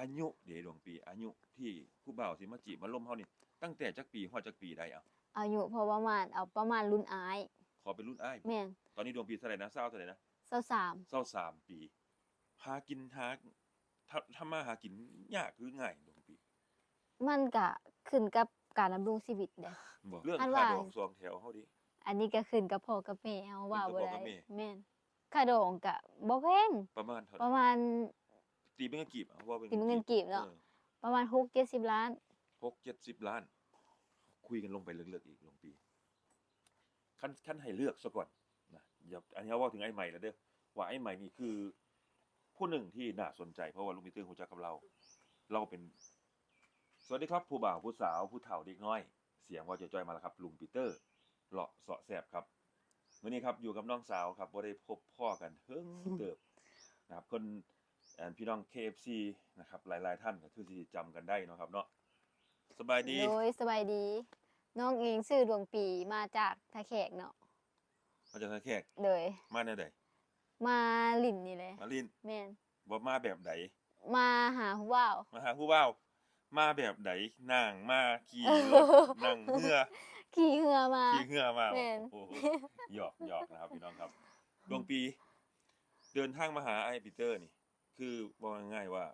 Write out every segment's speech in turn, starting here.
ອາຍຸເດ ດວງປີ ອາຍຸທີ່ຜູ້ບ່າວຊິມາຈີບມາລົມເຮົານີ້ ຕັ້ງແຕ່ຈັກປີຮອດຈັກປີໄດ້? ເອົາ ອາຍຸພໍປະມານ ເອົາປະມານລຸ້ນອ້າຍ. ຂໍເປັນລຸ້ນອ້າຍ. ແມ່ນ. ຕອນນີ້ດວງປີເທົ່າໃດນະ? ຊາວເທົ່າໃດນະ? ຊາວສາມ. ຊາວສາມປີ. ຫາກິນ ຫາ ທຳ ທຳມາຫາກິນຍາກຫຼືງ່າຍ ດວງປີ? ມັນກະຂຶ້ນກັບການດຳລົງຊີວິດເດ້. ບໍ່ ເລື່ອງຄ່າດອງສອງແຖວເຮົາເດ? ອັນນີ້ກະຂຶ້ນກັບພໍ່ກັບແມ່ເຮົາ ເວົ້າບໍ່ໄດ້. ແມ່ນ. ຄ່າດອງກະບໍ່ແພງ. ປະມານເທົ່າໃດ? ປະມານ ຕີເປັນເງິນກີບ ເວົ້າເປັນ ຕີເປັນເງິນກີບເນາະ. ເອີ ປະມານຫົກເຈັດສິບລ້ານ. ຫົກເຈັດສິບລ້ານ. ຄຸຍກັນລົງໄປເລິກໆອີກ ດວງປີ. ຄັນ ຄັນໃຫ້ເລືອກຊະກ່ອນນະ ຢາກ ອັນນີ້ເຮົາເວົ້າເຖິງອ້າຍໃໝ່ແລ້ວເດີ ວ່າອ້າຍໃໝ່ນີ້ຄືຜູ້ໜຶ່ງທີ່ໜ້າສົນໃຈ ເພາະວ່າລຸງປີເຕີຮູ້ຈັກກັບລາວ ລາວເປັນ ສະຫວັດດີຄັບ ຜູ້ບ່າວ ຜູ້ສາວ ຜູ້ເຖົ້າ ເດັກນ້ອຍ ສຽງເວົ້າຈ່ອຍໆມາແລ້ວຄັບ ລຸງປີເຕີ ເລາະເສາະແຊບຄັບ. ມື້ນີ້ຄັບ ຢູ່ກັບນ້ອງສາວຄັບ ບໍ່ໄດ້ພົບພໍ້ກັນເຖິງເຕີບນະຄັບ ຄົນ ອັນ ພີ່ນ້ອງ ເຄເອັຟຊີ ນະຄັບ ຫຼາຍໆທ່ານກະຄືຊິຈຳກັນໄດ້ເນາະຄັບເນາະ. ສະບາຍດີ. ໂດຍ ສະບາຍດີ. ນ້ອງເອງຊື່ດວງປີ ມາຈາກທ່າແຂກເນາະ. ມາຈາກທ່າແຂກ. ໂດຍ. ມາແນວໃດ? ມາຫຼິ້ນນີ້ແຫຼະ. ມາຫຼິ້ນ. ແມ່ນ. ບໍ່ ມາແບບໃດ? ມາຫາຜູ້ບ່າວ. ມາຫາຜູ້ບ່າວ. ມາແບບໃດ? ຍ່າງມາ ຂີ່ລົດ ນັ່ງເຮືອ? ຂີ່ເຮືອມາ. ຂີ່ເຮືອມາ. ແມ່ນ. ໂອ້ໂຫ ຫຍອກໆນະຄັບ ພີ່ນ້ອງຄັບ. ດວງປີ ເດີນທາງມາຫາອ້າຍປີເຕີນີ້ ຄືເວົ້າງ່າຍໆວ່າ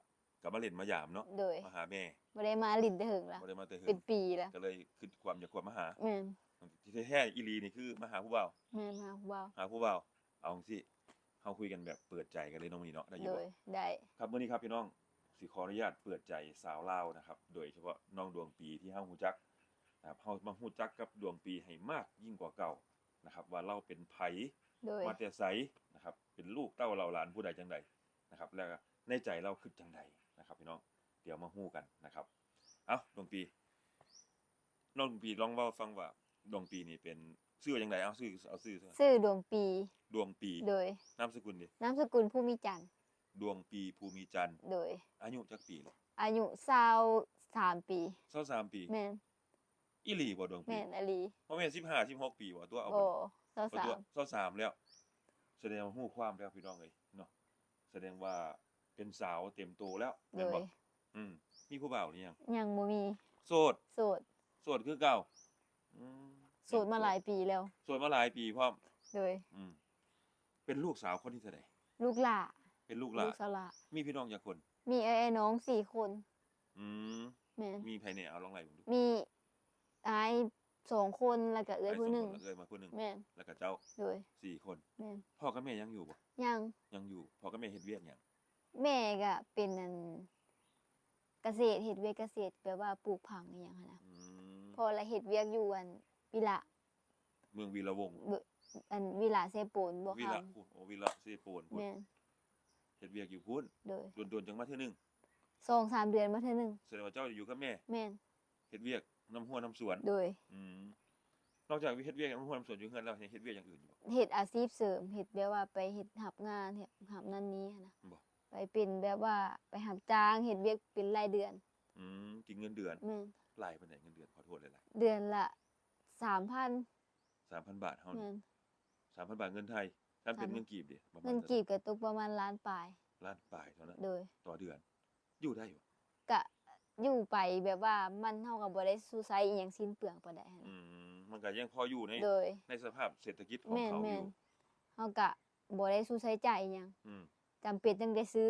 ກະມາຫຼິ້ນມາຢາມເນາະ. ໂດຍ. ມາຫາແມ່. ບໍ່ໄດ້ມາຫຼິ້ນແຕ່ເຫິງລະ. ບໍ່ໄດ້ມາແຕ່ເຫິງ. ເປັນປີລະ. ກະເລີຍຄິດຄວາມຢາກຄວາມມາຫາ. ແມ່ນ. ທີ່ແທ້ໆອີ່ຫຼີນີ້ຄືມາຫາຜູ້ບ່າວ. ແມ່ນ ມາຫາຜູ້ບ່າວ. ຫາຜູ້ບ່າວ. ເອົາຈັ່ງຊີ້ ເຮົາຄຸຍກັນແບບເປີດໃຈກັນເລີຍເນາະມື້ນີ້ເນາະ ໄດ້ຢູ່ບໍ່? ໂດຍ ໄດ້. ຄັບ ມື້ນີ້ຄັບ ພີ່ນ້ອງ ຊິຂໍອະນຸຍາດເປີດໃຈສາວລາວນະຄັບ ໂດຍສະເພາະນ້ອງດວງປີທີ່ເຮົາຮູ້ຈັກນະຄັບ ເຮົາມາຮູ້ຈັກກັບດວງປີໃຫ້ມາກຍິ່ງກວ່າເກົ່ານະຄັບ ວ່າລາວເປັນໃຜ ໂດຍ ມາແຕ່ໃສນະຄັບ ເປັນລູກເຕົ້າເຫຼົ່າຫຼານຜູ້ໃດຈັ່ງໃດ ນະຄັບ ແລ້ວໃນໃຈລາວຄິດຈັ່ງໃດນະຄັບ ພີ່ນ້ອງ ດຽວມາຮູ້ກັນນະຄັບ. ເອົ້າ ດວງປີ ນ້ອງດວງປີລອງເວົ້າຟັງວ່າ ດວງປີນີ້ເປັນ ຊື່ວ່າຈັ່ງໃດ? ເອົາຊື່ ເອົາຊື່ ຊື່ດວງປີ. ດວງປີ. ໂດຍ. ນາມສະກຸນເດ? ນາມສະກຸນພູມີຈັນ. ດວງປີ ພູມີຈັນ. ໂດຍ. ອາຍຸຈັກປີລະ? ອາຍຸຊາວສາມປີ. ຊາວສາມປີ. ແມ່ນ. ອີ່ຫຼີບໍ່ ດວງປີ? ແມ່ນອີ່ຫຼີ. ບໍ່ແມ່ນສິບຫ້າ ສິບຫົກປີບໍ່ຕົວະ? ເອົາ ບໍ່ ຊາວສາມ. ຊາວສາມແລ້ວ ສະແດງວ່າຮູ້ຄວາມແລ້ວ ພີ່ນ້ອງເອີຍເນາະ ສະແດງວ່າເປັນສາວເຕັມໂຕແລ້ວ ແມ່ນບໍ່? ໂດຍ. ອືມ ມີຜູ້ບ່າວຫຼືຍັງ? ຍັງບໍ່ມີ. ໂສດ. ໂສດ. ໂສດຄືເກົ່າ. ອືມ ໂສດມາຫຼາຍປີແລ້ວ. ໂສດມາຫຼາຍປີພ້ອມ. ໂດຍ. ອືມ ເປັນລູກສາວຄົນທີເທົ່າໃດ? ລູກຫຼ້າ. ເປັນລູກຫຼ້າ. ລູກສາວຫຼ້າ. ມີພີ່ນ້ອງຈັກຄົນ? ມີອ້າຍນ້ອງສີ່ຄົນ. ອືມ ແມ່ນ. ມີໃຜແດ່? ເອົາລອງໄລ່ເບິ່ງດູ. ມີອ້າຍສອງຄົນ ແລ້ວກະເອື້ອຍຜູ້ໜຶ່ງ. ອ້າຍສອງຄົນ ແລ້ວເອື້ອຍມາຜູ້ໜຶ່ງ. ແມ່ນ. ແລ້ວກະເຈົ້າ ໂດຍ ສີ່ຄົນ. ແມ່ນ. ພໍ່ກັບແມ່ຍັງຢູ່ບໍ່? ຍັງ. ຍັງຢູ່. ພໍ່ກັບແມ່ເຮັດວຽກຫຍັງ? ແມ່ກະເປັນ ອັນ ກະເສດ ເຮັດວຽກກະເສດ ແບບວ່າປູກຜັງອີ່ຫຍັງຫັ້ນນະ. ອືມ ພໍ່ລະເຮັດວຽກຢູ່ ອັນ ວິລະ ເມືອງວິລະວົງ ເອີ ອັນ ວິລະເຊໂປນບໍ່? ວິລະພຸ້ນ. ໂອ້ ວິລະເຊໂປນພຸ້ນ. ແມ່ນ. ເຮັດວຽກຢູ່ພຸ້ນ. ໂດຍ. ດົນໆຈັ່ງມາເທື່ອໜຶ່ງ. ສອງສາມເດືອນມາເທື່ອໜຶ່ງ. ສະແດງວ່າເຈົ້າຢູ່ກັບແມ່? ແມ່ນ. ເຮັດວຽກນຳຮົ້ວນຳສວນ? ໂດຍ. ອືມ ນອກຈາກເຮັດວຽກນຳຮົ້ວນຳສວນຢູ່ເຮືອນແລ້ວ ຍັງເຮັດວຽກຢ່າງອື່ນຢູ່ບໍ່? ເຮັດອາຊີບເສີມ ເຮັດແບບວ່າໄປເຮັດຮັບງານ ເຮັດຮັບນັ້ນນີ້ຫັ້ນນະ. ບໍ່ ໄປເປັນແບບວ່າໄປຮັບຈ້າງ ເຮັດວຽກເປັນລາຍເດືອນ. ອືມ ກິນເງິນເດືອນ. ແມ່ນ. ຫຼາຍປານໃດເງິນເດືອນ? ຂໍໂທດຫຼາຍໆ. ເດືອນລະສາມພັນ. ສາມພັນບາດເຮົານີ້. ແມ່ນ. ສາມພັນບາດເງິນໄທ ຄັນເປັນເງິນກີບເດ? ປະມານ ເງິນກີບກະຕົກປະມານລ້ານປາຍ. ລ້ານປາຍເທົ່ານັ້ນ. ໂດຍ. ຕໍ່ເດືອນ. ຢູ່ໄດ້ບໍ່? ກະຢູ່ໄປແບບວ່າມັນ ເຮົາກະບໍ່ໄດ້ຊູໃຊ້ອີ່ຫຍັງສິ້ນເປືອງປານໃດຫັ້ນ. ອືມ ມັນກະຍັງພໍຢູ່ໃນ ໂດຍ ໃນສະພາບເສດຖະກິດຂອງເຮົາຢູ່. ແມ່ນໆ. ເຮົາກະບໍ່ໄດ້ຊູໃຊ້ຈ່າຍອີ່ຫຍັງ. ອືມ ຈຳເປັນຈັ່ງໄດ້ຊື້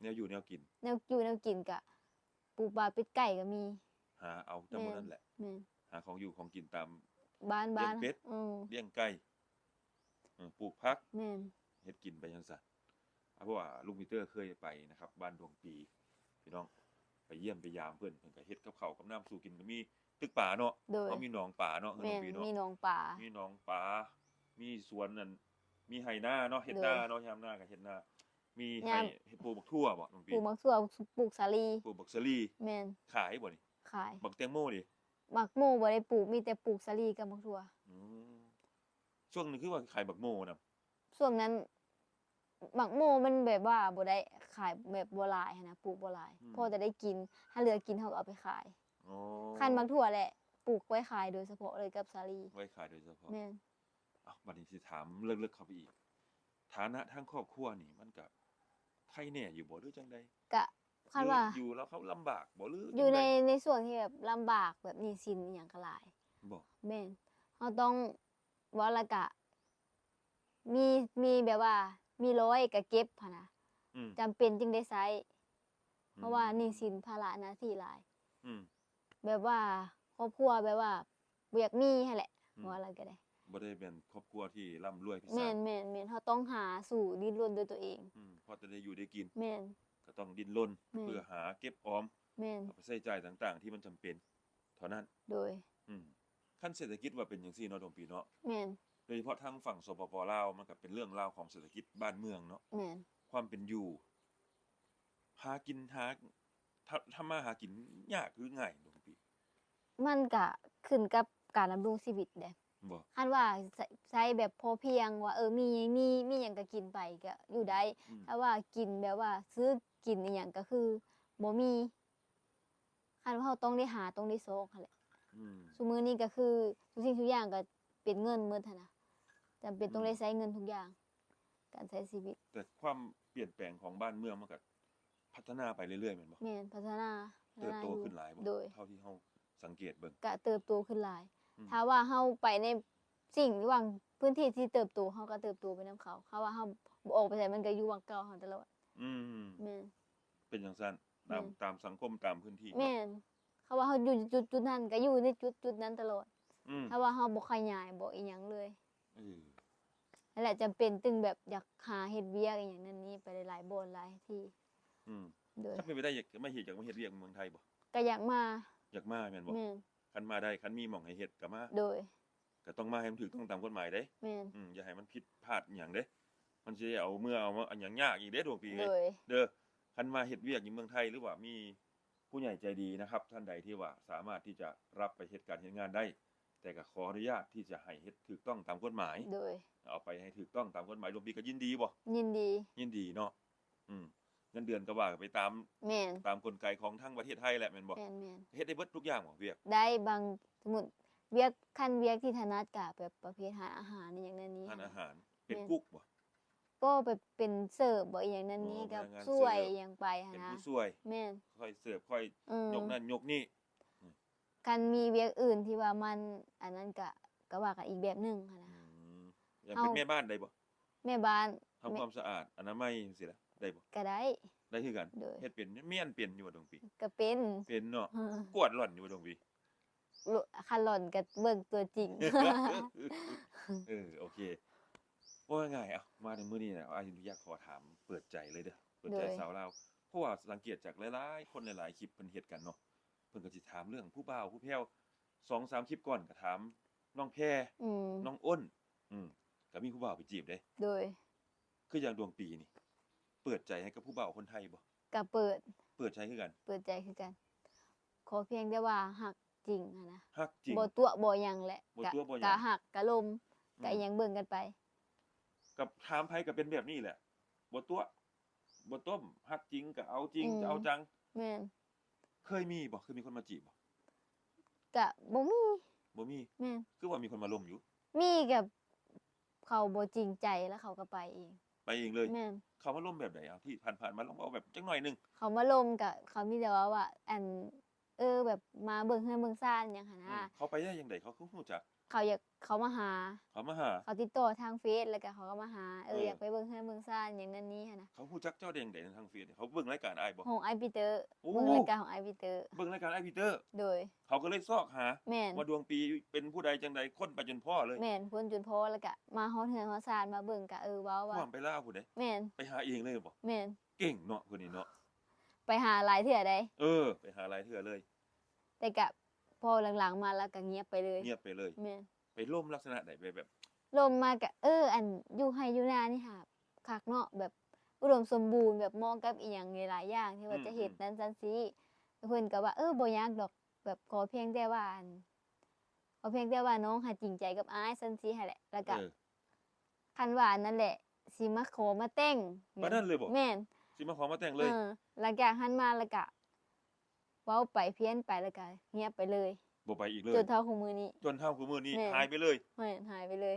ແນວຢູ່ແນວກິນ. ແນວຢູ່ແນວກິນກະ ປູກປາເປັດໄກ່ກະມີ. ຫາເອົາແຕ່ໝູ່ນັ້ນແຫຼະ. ແມ່ນ. ຫາຂອງຢູ່ຂອງກິນຕາມບ້ານໆ. ລ້ຽງເປັດ. ອືມ ລ້ຽງໄກ່. ເອີ ປູກຜັກ. ແມ່ນ. ເຮັດກິນໄປຈັ່ງຊັ້ນ. ເພາະວ່າລຸງປີເຕີເຄີຍໄປນະຄັບ ບ້ານດວງປີ ພີ່ນ້ອງ ໄປຢ້ຽມໄປຢາມເພິ່ນ ເພິ່ນກະເຮັດກັບເຂົ້າກັບນ້ຳສູ່ກິນ ກະມີຕຶກປາເນາະ. ໂດຍ. ເຮົາມີໜອງປາເນາະ. ແມ່ນ. ມີໜອງປາ ມີໜອງປາ ມີສວນ ອັນ ມີໄຮ່ນາເນາະ ເຮັດນາເນາະ. ໂດຍ. ຍາມນາກະເຮັດນາ. ມີໄຮ່ ເຮັດ ປູກບັກຖົ່ວບໍ່ ນ້ອງປີ? ປູກບັກຖົ່ວ ປູກສາລີ. ປູກບັກສາລີ. ແມ່ນ. ຂາຍບໍ່ນີ້? ຂາຍ. ບັກແຕງໂມເດ? ບັກໂມບໍ່ໄດ້ປູກ ມີແຕ່ປູກສາລີກັບບັກຖົ່ວ. ອືມ ຊ່ວງນັ້ນຄືວ່າຂາຍບັກໂມນຳ. ຊ່ວງນັ້ນບັກໂມມັນແບບວ່າບໍ່ໄດ້ຂາຍ ແບບບໍ່ຫຼາຍຫັ້ນນະ ປູກບໍ່ຫຼາຍ. ອືມ ພໍແຕ່ໄດ້ກິນ ຖ້າເຫຼືອກິນເຮົາກະເອົາໄປຂາຍ. ອໍ ຄັນບັກຖົ່ວແຫຼະ ປູກໄວ້ຂາຍໂດຍສະເພາະເລີຍກັບສາລີ. ໄວ້ຂາຍໂດຍສະເພາະ. ແມ່ນ. ເອົ້າ ບາດນີ້ຊິຖາມເລິກໆເຂົ້າໄປອີກ ຖານະທາງຄອບຄົວນີ້ ມັນກະໄຄແນ່ຢູ່ບໍ່ ຫຼືຈັ່ງໃດ? ກະ ຄັນວ່າ ຫຼືຢູ່ແລ້ວເຂົາລຳບາກບໍ່ ຫຼື ຢູ່ໃນ ໃນຊ່ວງທີ່ແບບລຳບາກ ແບບໜີ້ສິນອີ່ຫຍັງກໍຫຼາຍ. ບໍ່ ແມ່ນ ເຮົາຕ້ອງ ເວົ້າແລ້ວກະ ມີ ມີແບບວ່າ ມີຮ້ອຍກະເກັບຫັ້ນນະ ອືມ ຈຳເປັນຈຶ່ງໄດ້ໃຊ້ ເພາະວ່າ ອືມ ໜີ້ສິນພາລະໜ້າທີ່ຫຼາຍ ອືມ ແບບວ່າຄອບຄົວແບບວ່າບໍ່ຢາກມີຫັ້ນແຫຼະ ອືມ ວ່າແລ້ວກໍໄດ້ ບໍ່ໄດ້ແມ່ນຄອບຄົວທີ່ລ່ຳລວຍພິສານ ແມ່ນໆໆ ເຮົາຕ້ອງຫາສູ້ດີ້ນລົນດ້ວຍຕົວເອງ ອືມ ພໍແຕ່ໄດ້ຢູ່ໄດ້ກິນ ແມ່ນ ກໍຕ້ອງດີ້ນລົນ ແມ່ນ ເພື່ອຫາເກັບອອມ ແມ່ນ ເອົາໄປໃຊ້ຈ່າຍຕ່າງໆທີ່ມັນຈຳເປັນເທົ່ານັ້ນ ໂດຍ ອືມ ຄັນເສດຖະກິດວ່າເປັນຈັ່ງຊີ້ເນາະ ດວງປີເນາະ ແມ່ນ ໂດຍສະເພາະທາງຝັ່ງ ສປປ ລາວ ມັນກໍເປັນເລື່ອງລາວຂອງເສດຖະກິດບ້ານເມືອງເນາະ ແມ່ນ ຄວາມເປັນຢູ່ ຫາກິນ ຫາ ທຳ ທຳມາຫາກິນຍາກຫຼືງ່າຍ ດວງປີ? ມັນກະຂຶ້ນກັບການດຳລົງຊີວິດເດ້ ບໍ່ ຄັນວ່າໃຊ້ ໃຊ້ແບບພໍພຽງວ່າ ເອີ ມີ ມີ ມີຫຍັງກະກິນໄປກະຢູ່ໄດ້ ອືມ ຖ້າວ່າກິນແບບວ່າຊື້ກິນອີ່ຫຍັງກະຄືບໍ່ມີ ຄັນວ່າເຮົາຕ້ອງໄດ້ຫາ ຕ້ອງໄດ້ຊອກຫັ້ນແຫຼະ ອືມ ຊຸມື້ນີ້ກໍຄືທຸກສິ່ງທຸກຢ່າງກໍເປັນເງິນໝົດຫັ້ນນະ ຈຳເປັນຕ້ອງໄດ້ ອືມ ໃຊ້ເງິນທຸກຢ່າງ ການໃຊ້ຊີວິດ ແຕ່ຄວາມປ່ຽນແປງຂອງບ້ານເມືອງມັນກໍພັດທະນາໄປເລື້ອຍໆ ແມ່ນບໍ່? ແມ່ນ ພັດທະນາ ເຕີບໂຕຂຶ້ນຫຼາຍບໍ່? ໂດຍ ເທົ່າທີ່ເຮົາສັງເກດເບິ່ງ ກະເຕີບໂຕຂຶ້ນຫຼາຍ ອືມ ຖ້າວ່າເຮົາໄປໃນສິ່ງຫວ່າງພື້ນທີ່ທີ່ເຕີບໂຕ ເຮົາກໍເຕີບໂຕໄປນຳເຂົາ ຖ້າວ່າເຮົາບໍ່ອອກໄປໃສ ມັນກໍຢູ່ຫວ່າງເກົ່າເຮົາຕະຫຼອດ ອືມ ແມ່ນ ເປັນຈັ່ງຊັ້ນ ຕາມ ແມ່ນ ຕາມສັງຄົມ ຕາມພື້ນທີ່ ແມ່ນ ເນາະ ຄັນວ່າເຮົາຢູ່ຈຸດໆນັ້ນ ກໍຢູ່ໃນຈຸດໆນັ້ນຕະຫຼອດ ອືມ ຖ້າວ່າເຮົາບໍ່ຂະຫຍາຍ ບໍ່ອີ່ຫຍັງເລີຍ ເອີ ນັ້ນແຫຼະ ຈຳເປັນຈຶ່ງແບບຢາກຫາເຮັດວຽກອີ່ຫຍັງນັ້ນນີ້ ໄປຫຼາຍໆບ່ອນຫຼາຍທີ່ ອືມ ໂດຍ ຄັນເປັນໄປໄດ້ ຢາກມາເຮັດ ຢາກມາເຮັດວຽກເມືອງໄທບໍ່? ກໍຢາກມາ ຢາກມາແມ່ນບໍ່? ແມ່ນ ຄັນມາໄດ້ ຄັນມີໝ່ອງໃຫ້ເຮັດກໍມາ ໂດຍ ກໍຕ້ອງມາໃຫ້ມັນຖືກຕ້ອງຕາມກົດໝາຍເດ້ ແມ່ນ ອືມ ຢ່າໃຫ້ມັນຜິດພາດອີ່ຫຍັງເດ້ ມັນຊິໄດ້ເອົາເມືອເອົາ ເອົາຫຍັງຍາກອີກເດ້ ດວງປີເອີຍ ໂດຍ ເດີ ຄັນມາເຮັດວຽກຢູ່ເມືອງໄທ ຫຼືວ່າມີຜູ້ໃຫຍ່ໃຈດີນະຄັບ ທ່ານໃດທີ່ວ່າສາມາດທີ່ຈະຮັບໄປເຮັດການເຮັດງານໄດ້ ແຕ່ກໍຂໍອະນຸຍາດທີ່ຈະໃຫ້ເຮັດຖືກຕ້ອງຕາມກົດໝາຍ ໂດຍ ເອົາໄປໃຫ້ຖືກຕ້ອງຕາມກົດໝາຍ ດວງປີກໍຍິນດີບໍ່? ຍິນດີ ຍິນດີເນາະ ອືມ ເງິນເດືອນກໍວ່າໄປຕາມ ແມ່ນ ຕາມກົນໄກຂອງທາງປະເທດໄທແຫຼະ ແມ່ນບໍ່? ແມ່ນໆ ເຮັດໄດ້ເບິດທຸກຢ່າງບໍ່ ວຽກ? ໄດ້ ບາງ ສົມມຸດ ວຽກ ຄັນວຽກທີ່ຖະໜັດກະແບບປະເພດຮ້ານອາຫານອີ່ຫຍັງນັ້ນນີ້ ຮ້ານອາຫານ ເປັນ ແມ່ນ ກຸກບໍ່? ບໍ່ ແບບເປັນເສີບບໍ່ ອີ່ຫຍັງນັ້ນນີ້ ໂອ້ ກັບ ພະນັກງານ ຊ່ວຍ ເສີບ ອີ່ຫຍັງໄປຫັ້ນນະ ເປັນຜູ້ຊ່ວຍ ແມ່ນ ຄ່ອຍເສີບ ຄ່ອຍ ອືມ ຍົກນັ້ນຍົກນີ້ ອືມ ຄັນມີວຽກອື່ນທີ່ວ່າມັນອັນນັ້ນກະ ກະວ່າກັນອີກແບບໜຶ່ງຫັ້ນນະ ອືມ ຢ່າງເປັນແມ່ບ້ານໄດ້ບໍ່? ແມ່ບ້ານ ທຳຄວາມສະອາດ ອະນາໄມຈັ່ງຊີ້ລະ ໄດ້ບໍ່? ກະໄດ້ ໄດ້ຄືກັນ ໂດຍ ເຮັດເປັນ ມີອັນເປັນຢູ່ບໍ່ ດວງປີ? ກະເປັນ ເປັນເນາະ ກວາດລ່ອນຢູ່ບໍ່ ດວງປີ? ຄັນຫຼອນກໍເບິ່ງຕົວຈິງ ເອີ ໂອເຄ ເວົ້າງ່າຍໆ ເອົາ ມາໃນມື້ນີ້ນະ ອ້າຍຢາກຂໍຖາມເປີດໃຈເລີຍເດີ ເປີດໃຈ ໂດຍ ຊາວລາວ ເພາະວ່າສັງເກດຈາກຫຼາຍໆຄົນ ຫຼາຍໆຄລິບເພິ່ນເຮັດກັນເນາະ ເພິ່ນກໍຊິຖາມເລື່ອງຜູ້ບ່າວຜູ້ແພ້ວ ສອງສາມຄລິບກ່ອນກໍຖາມນ້ອງແພ ອືມ ນ້ອງອ້ນ ອືມ ກໍມີຜູ້ບ່າວໄປຈີບເດ້ ໂດຍ ຄືຢ່າງດວງປີນີ້ ເປີດໃຈໃຫ້ກັບຜູ້ບ່າວຄົນໄທບໍ່? ກໍເປີດ ເປີດໃຈຄືກັນ ເປີດໃຈຄືກັນ ຂໍພຽງແຕ່ວ່າຮັກຈິງຫັ້ນນະ ຮັກຈິງ ບໍ່ຕົວະບໍ່ຫຍັງແຫຼະ ບໍ່ຕົວະບໍ່ຫຍັງ ກະຮັກກະລົມ ອືມ ກະອີ່ຫຍັງເບິ່ງກັນໄປ ກັບຖາມໃຜກໍເປັນແບບນີ້ແຫຼະ ບໍ່ຕົວະບໍ່ຕົ້ມ ຮັກຈິງກໍເອົາຈິງ ອືມ ຈະເອົາຈັງ ແມ່ນ ເຄີຍມີບໍ່? ເຄີຍມີຄົນມາຈີບບໍ່? ກະບໍ່ມີ ບໍ່ມີ ແມ່ນ ຄືວ່າມີຄົນມາລົມຢູ່ ມີ ກະເຂົາບໍ່ຈິງໃຈ ແລ້ວເຂົາກໍໄປເອງ ໄປເອງເລີຍ ແມ່ນ ເຂົາມາລົມແບບໃດ? ເອົາ ທີ່ຜ່ານໆມາ ລອງເວົ້າແບບຈັກໜ້ອຍໜຶ່ງ ເຂົາມາລົມກະ ເຂົາມີແຕ່ວ່າ ວ່າ ອັນ ເອີ ແບບມາເບິ່ງເຮືອນເບິ່ງຊານຫຍັງຫັ້ນນະ ອືມ ເຂົາໄປໄດ້ຈັ່ງໃດ? ເຂົາຄືຮູ້ຈັກ? ເຂົາຢາກ ເຂົາມາຫາ ເຂົາມາຫາ ເຂົາຕິດຕໍ່ທາງເຟສ ແລ້ວກະເຂົາກໍມາຫາ ເອີ ເອີ ຢາກໄປເບິ່ງເຮືອນເບິ່ງຊານຫຍັງນັ້ນນີ້ຫັ້ນນະ ເຂົາຮູ້ຈັກເຈົ້າໄດ້ຈັ່ງໃດທາງເຟສ? ເຂົາເບິ່ງລາຍການອ້າຍບໍ່? ຂອງອ້າຍປີເຕີ ໂອ້ ເບິ່ງລາຍການຂອງອ້າຍປີເຕີ ເບິ່ງລາຍການອ້າຍປີເຕີ ໂດຍ ເຂົາກໍເລີຍຊອກຫາ ແມ່ນ ວ່າດວງປີເປັນຜູ້ໃດຈັ່ງໃດ ຄົ້ນໄປຈົນພໍ້ເລີຍ ແມ່ນ ຄົ້ນຈົນພໍ້ ແລ້ວກະມາຮອດເຮືອນຮອດຊານ ມາເບິ່ງກະ ເອີ ເວົ້າວ່າ ໄປລາວພຸ້ນເດ້ ແມ່ນ ໄປຫາເອງເລີຍບໍ່? ແມ່ນ ເກັ່ງເນາະ ຜູ້ນີ້ເນາະ ໄປຫາຫຼາຍເທື່ອໃດ ເອີ ໄປຫາຫຼາຍເທື່ອເລີຍ ແຕ່ກະພໍຫຼັງໆມາແລ້ວກະງຽບໄປເລີຍ ງຽບໄປເລີຍ ແມ່ນ ໄປລົມລັກສະນະໃດ? ແບບ ແບບ ລົມມາກະ ເອີ ອັນຢູ່ໄຮ່ຢູ່ນານີ້ຫາຄັກເນາະ ແບບອຸດົມສົມບູນ ແບບເໝາະກັບອີ່ຫຍັງຫຼາຍໆຢ່າງທີ່ວ່າ ອືມ ຈະເຮັດ ອືມ ນັ້ນຊັ້ນຊີ້ ເພິ່ນກະວ່າ ເອີ ບໍ່ຍາກດອກ ແບບຂໍພຽງແຕ່ວ່າ ອັນ ຂໍພຽງແຕ່ວ່ານ້ອງຫາຈິງໃຈກັບອ້າຍຊັ້ນຊີ້ຫັ້ນແຫຼະ ແລ້ວກະ ເອີ ຄັນວ່າອັນນັ້ນແຫຼະ ຊິມາຂໍມາແຕ່ງ ປານນັ້ນເລີຍບໍ່? ແມ່ນ ຊິມາຂໍມາແຕ່ງເລີຍ ເອີ ຫຼັງຈາກຫັ້ນມາແລ້ວກະ ເວົ້າໄປພຽນໄປ ແລ້ວກະງຽບໄປເລີຍ ບໍ່ໄປອີກເລີຍ ຈົນເທົ່າຄຸມື້ນີ້ ຈົນເທົ່າຄຸມື້ນີ້ ແມ່ນ ຫາຍໄປເລີຍ ແມ່ນ ຫາຍໄປເລີຍ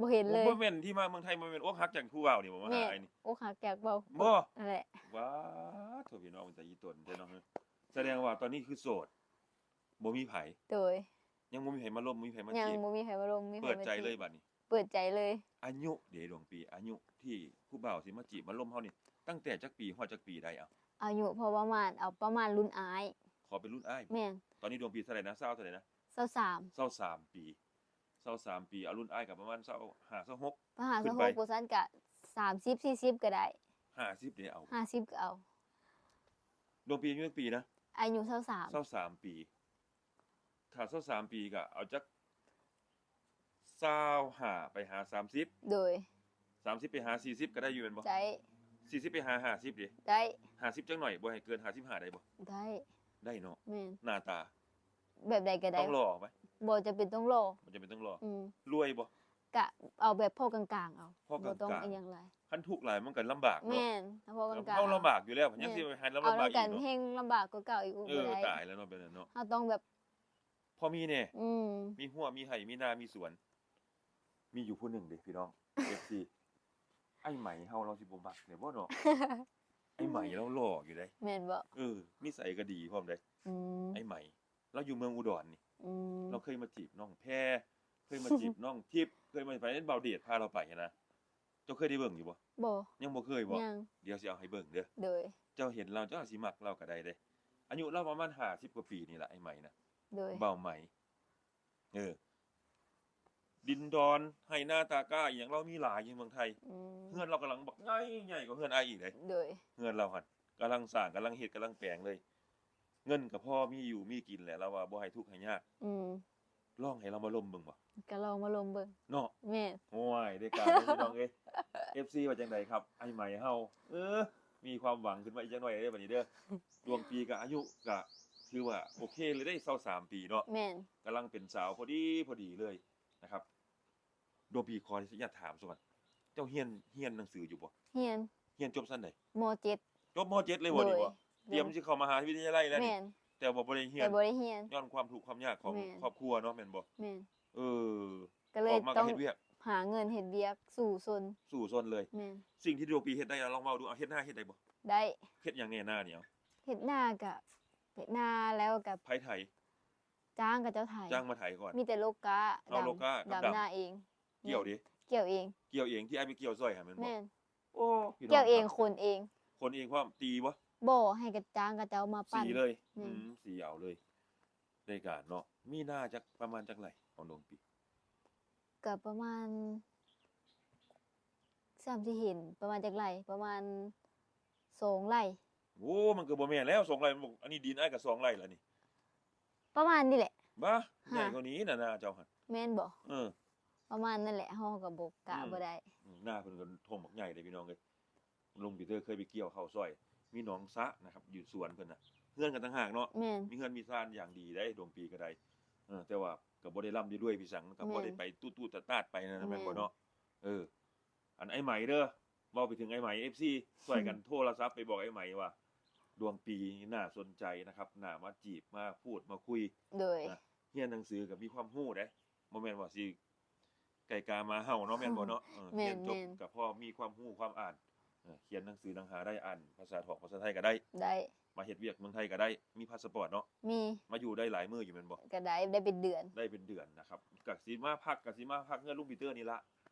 ບໍ່ເຫັນເລີຍ. ບໍ່ແມ່ນທີ່ມາເມືອງໄທ ບໍ່ແມ່ນອົກຫັກຈາກຜູ້ບ່າວນີ້ບໍ່ ມາຫາອ້າຍນີ້? ອົກຫັກຈາກບ່າວ ບໍ່ ນັ້ນແຫຼະ. ວ້າໂທ້ ພີ່ນ້ອງ ເປັນຕາອີ່ຕົນແທ້ເນາະ. ສະແດງວ່າຕອນນີ້ຄືໂສດ ບໍ່ມີໃຜ. ໂດຍ. ຍັງບໍ່ມີໃຜມາລົມ ບໍ່ມີໃຜມາຈີບ. ຍັງບໍ່ມີໃຜມາລົມ ມີໃຜມາຈີບ. ເປີດໃຈເລີຍບາດນີ້. ເປີດໃຈເລີຍ. ອາຍຸເດ ດວງປີ ອາຍຸທີ່ຜູ້ບ່າວຊິມາຈີບມາລົມເຮົານີ້ ຕັ້ງແຕ່ຈັກປີຮອດຈັກປີໄດ້ເອົາ? ອາຍຸພໍປະມານ ເອົາປະມານລຸ້ນອ້າຍ. ຂໍເປັນລຸ້ນອ້າຍ. ແມ່ນ. ຕອນນີ້ດວງປີເທົ່າໃດນະ? ຊາວເທົ່າໃດນະ? ຊາວສາມ. ຊາວສາມປີ. ຊາວສາມປີ ເອົາລຸ້ນອ້າຍກໍປະມານຊາວຫ້າ ຊາວຫົກ ປະມານຊາວຫົກ ຂຶ້ນໄປ ບໍ່ຊັ້ນກະສາມສິບ ສີ່ສິບກໍໄດ້. ຫ້າສິບເດ ເອົາ ຫ້າສິບກໍເອົາ. ດວງປີອາຍຸຈັກປີນະ? ອາຍຸຊາວສາມ. ຊາວສາມປີ. ຖ້າຊາວສາມປີກໍເອົາຈັກຊາວຫ້າໄປຫາສາມສິບ. ໂດຍ. ສາມສິບໄປຫາສີ່ສິບກໍໄດ້ຢູ່ແມ່ນບໍ່? ໄດ້. ສີ່ສິບໄປຫາຫ້າສິບເດ? ໄດ້. ຫ້າສິບຈັກໜ້ອຍ ບໍ່ໃຫ້ເກີນຫ້າສິບຫ້າໄດ້ບໍ່? ໄດ້. ໄດ້ເນາະ. ແມ່ນ. ໜ້າຕາ ແບບໃດກໍໄດ້. ຕ້ອງຫຼໍ່ໄໝ? ບໍ່ຈຳເປັນຕ້ອງຫຼໍ່. ບໍ່ຈຳເປັນຕ້ອງຫຼໍ່. ອືມ. ລວຍບໍ່? ກະເອົາແບບພໍກາງໆເອົາ. ພໍກາງໆ. ບໍ່ຕ້ອງອີ່ຫຍັງຫຼາຍ. ຄັນທຸກຫຼາຍມັນກໍລຳບາກເນາະ. ແມ່ນ. ພໍກາງໆ. ເຮົາລຳບາກຢູ່ແລ້ວ ຍັງຊິໃຫ້ລຳບາກອີກເນາະ. ເອົານຳກັນແຮງລຳບາກກວ່າເກົ່າອີກ. ໂອ້ ເອີ ຕາຍແລ້ວເນາະ ເປັນແນວນັ້ນເນາະ. ເຮົາຕ້ອງແບບ ພໍມີແດ່. ອືມ. ມີຮົ້ວ ມີໄຮ່ ມີນາ ມີສວນ. ມີຢູ່ຜູ້ໜຶ່ງເດ້ພີ່ນ້ອງ ເອັຟຊີ ອ້າຍໄໝເຮົາ ລາວຊິບໍ່ມັກແດ່ບໍ່ເນາະ? ອ້າຍໄໝລາວຫຼໍ່ຢູ່ເດ້. ແມ່ນບໍ່? ເອີ ນິໄສກໍດີພ້ອມເດ້. ອືມ. ອ້າຍໄໝ ລາວຢູ່ເມືອງອຸດອນນີ້. ອືມ. ລາວເຄີຍມາຈີບນ້ອງແພ ເຄີຍມາຈີບນ້ອງທິບ ເຄີຍມາ ໄປເຫັນບ່າວເດດພາລາວໄປຫັ້ນນະ. ເຈົ້າເຄີຍໄດ້ເບິ່ງຢູ່ບໍ່? ບໍ່. ຍັງບໍ່ເຄີຍບໍ່? ຍັງ. ດຽວຊິເອົາໃຫ້ເບິ່ງເດີ. ໂດຍ. ເຈົ້າເຫັນລາວເຈົ້າອາດຊິມັກລາວກໍໄດ້ເດ້. ອາຍຸລາວປະມານຫ້າສິບກວ່າປີນີ້ລະ ອ້າຍໄໝນະ. ໂດຍ. ບ່າວໄໝ ເອີ ດິນດອນໄຮ່ນາຕາກ້າອີ່ຫຍັງລາວມີຫຼາຍຢູ່ເມືອງໄທ. ອືມ. ເຮືອນລາວກຳລັງບັກໃຫຍ່ ໃຫຍ່ກວ່າເຮືອນອ້າຍອີກເດ້. ໂດຍ. ເຮືອນລາວຫັ້ນກຳລັງສ້າງ ກຳລັງເຮັດ ກຳລັງແປງເລີຍ. ເງິນກໍພໍມີຢູ່ມີກິນແຫຼະ ລາວວ່າບໍ່ໃຫ້ທຸກໃຫ້ຍາກ. ອືມ. ລອງໃຫ້ລາວມາລົມເບິ່ງບໍ່? ກໍລອງມາລົມເບິ່ງເນາະ. ແມ່ນ. ໂອ້ຍ ໄດ້ການເດີພີ່ນ້ອງເອີຍ. ເອັຟຊີວ່າຈັ່ງໃດຄັບ ອ້າຍໄໝເຮົາ? ເອີ ມີຄວາມຫວັງຂຶ້ນມາອີກຈັກໜ້ອຍເດີບັດນີ້ເດີ. ດວງປີກໍອາຍຸກໍຖືວ່າໂອເຄເລີຍເດ້ ຊາວສາມປີເນາະ. ແມ່ນ. ກຳລັງເປັນສາວພໍດີ ພໍດີເລີຍນະຄັບ. ດວງປີ ຂໍອະນຸຍາດຖາມຊະກ່ອນ ເຈົ້າຮຽນ ຮຽນໜັງສືຢູ່ບໍ່? ຮຽນ. ຮຽນຈົບຊັ້ນໃດ? ມ.ເຈັດ. ຈົບ ມ.ເຈັດ ເລີຍບໍ່ນີ້ບໍ່? ໂດຍ. ຕຽມຊິເຂົ້າມະຫາວິທະຍາໄລແລ້ວນີ້. ແມ່ນ. ແຕ່ວ່າບໍ່ໄດ້ຮຽນ. ແຕ່ບໍ່ໄດ້ຮຽນ. ຍ້ອນຄວາມທຸກຄວາມຍາກຂອງ ແມ່ນ ຄອບຄົວເນາະ ແມ່ນບໍ່? ແມ່ນ. ເອີ ກໍເລີຍ ອອກມາກໍເຮັດວຽກ ຫາເງິນເຮັດວຽກ ສູ້ຊົນ. ສູ້ຊົນເລີຍ. ແມ່ນ. ສິ່ງທີ່ດວງປີເຮັດໄດ້ ລອງເວົ້າດູ ເອົາ ເຮັດນາເຮັດໄດ້ບໍ່? ໄດ້. ເຮັດຫຍັງແດ່ນານີ້? ເອົາ ເຮັດນາກະ ເຮັດນາແລ້ວກະ ໃຜໄຖ? ຈ້າງເຂົາເຈົ້າໄຖ. ຈ້າງມາໄຖກ່ອນ. ມີແຕ່ລົກກ້າ ເອົາ ດຳ ລົກກ້າກັບດຳ ດຳນາເອງ. ກ່ຽວເດ? ແມ່ນ. ກ່ຽວເອງ. ກ່ຽວເອງ ທີ່ອ້າຍໄປກ່ຽວຊ່ອຍຫັ້ນແມ່ນບໍ່? ແມ່ນ. ໂອ້ ພີ່ນ້ອງ ກ່ຽວເອງ ຂົນເອງ. ຂົນເອງພ້ອມ. ຕີບໍ່? ບໍ່ ໃຫ້ກະຈ້າງເຂົາເຈົ້າມາປັ່ນ. ສີເລີຍ. ແມ່ນ. ອືມ ສີເອົາເລີຍ. ໄດ້ການເນາະ. ມີນາຈັກ ປະມານຈັກໄຮ່ຂອງດວງປີ? ກະປະມານ ສ່ຳທີ່ເຫັນ ປະມານຈັກໄຮ່? ປະມານສອງໄຮ່. ໂອ້ ມັນກໍບໍ່ແມ່ນແລ້ວ ສອງໄຮ່. ອັນນີ້ດິນອ້າຍກໍສອງໄຮ່ລະນີ້. ປະມານນີ້ແຫຼະ. ບ້າ ຫາ ໃຫຍ່ກວ່ານີ້ນະນາເຈົ້າຫັ້ນ. ແມ່ນບໍ່? ເອີ ປະມານນັ້ນແຫຼະ ເຮົາກໍບໍ່ກະ ອືມ ບໍ່ໄດ້. ອືມ ນາເພິ່ນກໍທົ່ວມບັກໃຫຍ່ເດ້ພີ່ນ້ອງເອີຍ. ລຸງປີເຕີເຄີຍໄປກ່ຽວເຂົ້າຊ່ອຍ ມີໜອງສະນະຄັບ ຢູ່ສວນເພິ່ນນະ. ເຮືອນກໍຕ່າງຫາກເນາະ. ແມ່ນ. ມີເຮືອນມີຊານຢ່າງດີໄດ໋ ດວງປີກໍໄດ້. ເອີ ແຕ່ວ່າກໍບໍ່ໄດ້ລ່ຳໄດ້ລວຍພີ່ສັງ ກໍບໍ່ໄດ້ ແມ່ນ ໄປຕຸຕຸຕະຕາດໄປນັ້ນນະ. ແມ່ນ ແມ່ນບໍ່ເນາະ? ເອີ ອັນອ້າຍໄໝເດີ ເວົ້າໄປເຖິງອ້າຍໄໝ ເອັຟຊີ ຊ່ວຍກັນໂທລະສັບໄປບອກອ້າຍໄໝວ່າ ດວງປີໜ້າສົນໃຈນະຄັບ ໜ້າມາຈີບ ມາພູດ ມາຄຸຍ. ໂດຍ. ນະ ຮຽນໜັງສືກໍມີຄວາມຮູ້ເດ້ ບໍ່ແມ່ນວ່າຊິໄກ່ກາໝາເຫົ່າເນາະ ແມ່ນບໍ່ເນາະ? ເອີ ແມ່ນ ຮຽນຈົບ ແມ່ນ ກໍພໍມີຄວາມຮູ້ຄວາມອ່ານ ເອີ ຂຽນໜັງສືໜັງຫາໄດ້ ອ່ານພາສາຖອກພາສາໄທກໍໄດ້. ໄດ້. ມາເຮັດວຽກເມືອງໄທກໍໄດ້ ມີພາສະປອດເນາະ? ມີ. ມາຢູ່ໄດ້ຫຼາຍມື້ຢູ່ແມ່ນບໍ່? ກໍໄດ້ ໄດ້ເປັນເດືອນ. ໄດ້ເປັນເດືອນນະຄັບ. ກໍຊິມາພັກ ກໍຊິມາພັກເຮືອນລຸງປີເຕີນີ້ລະ.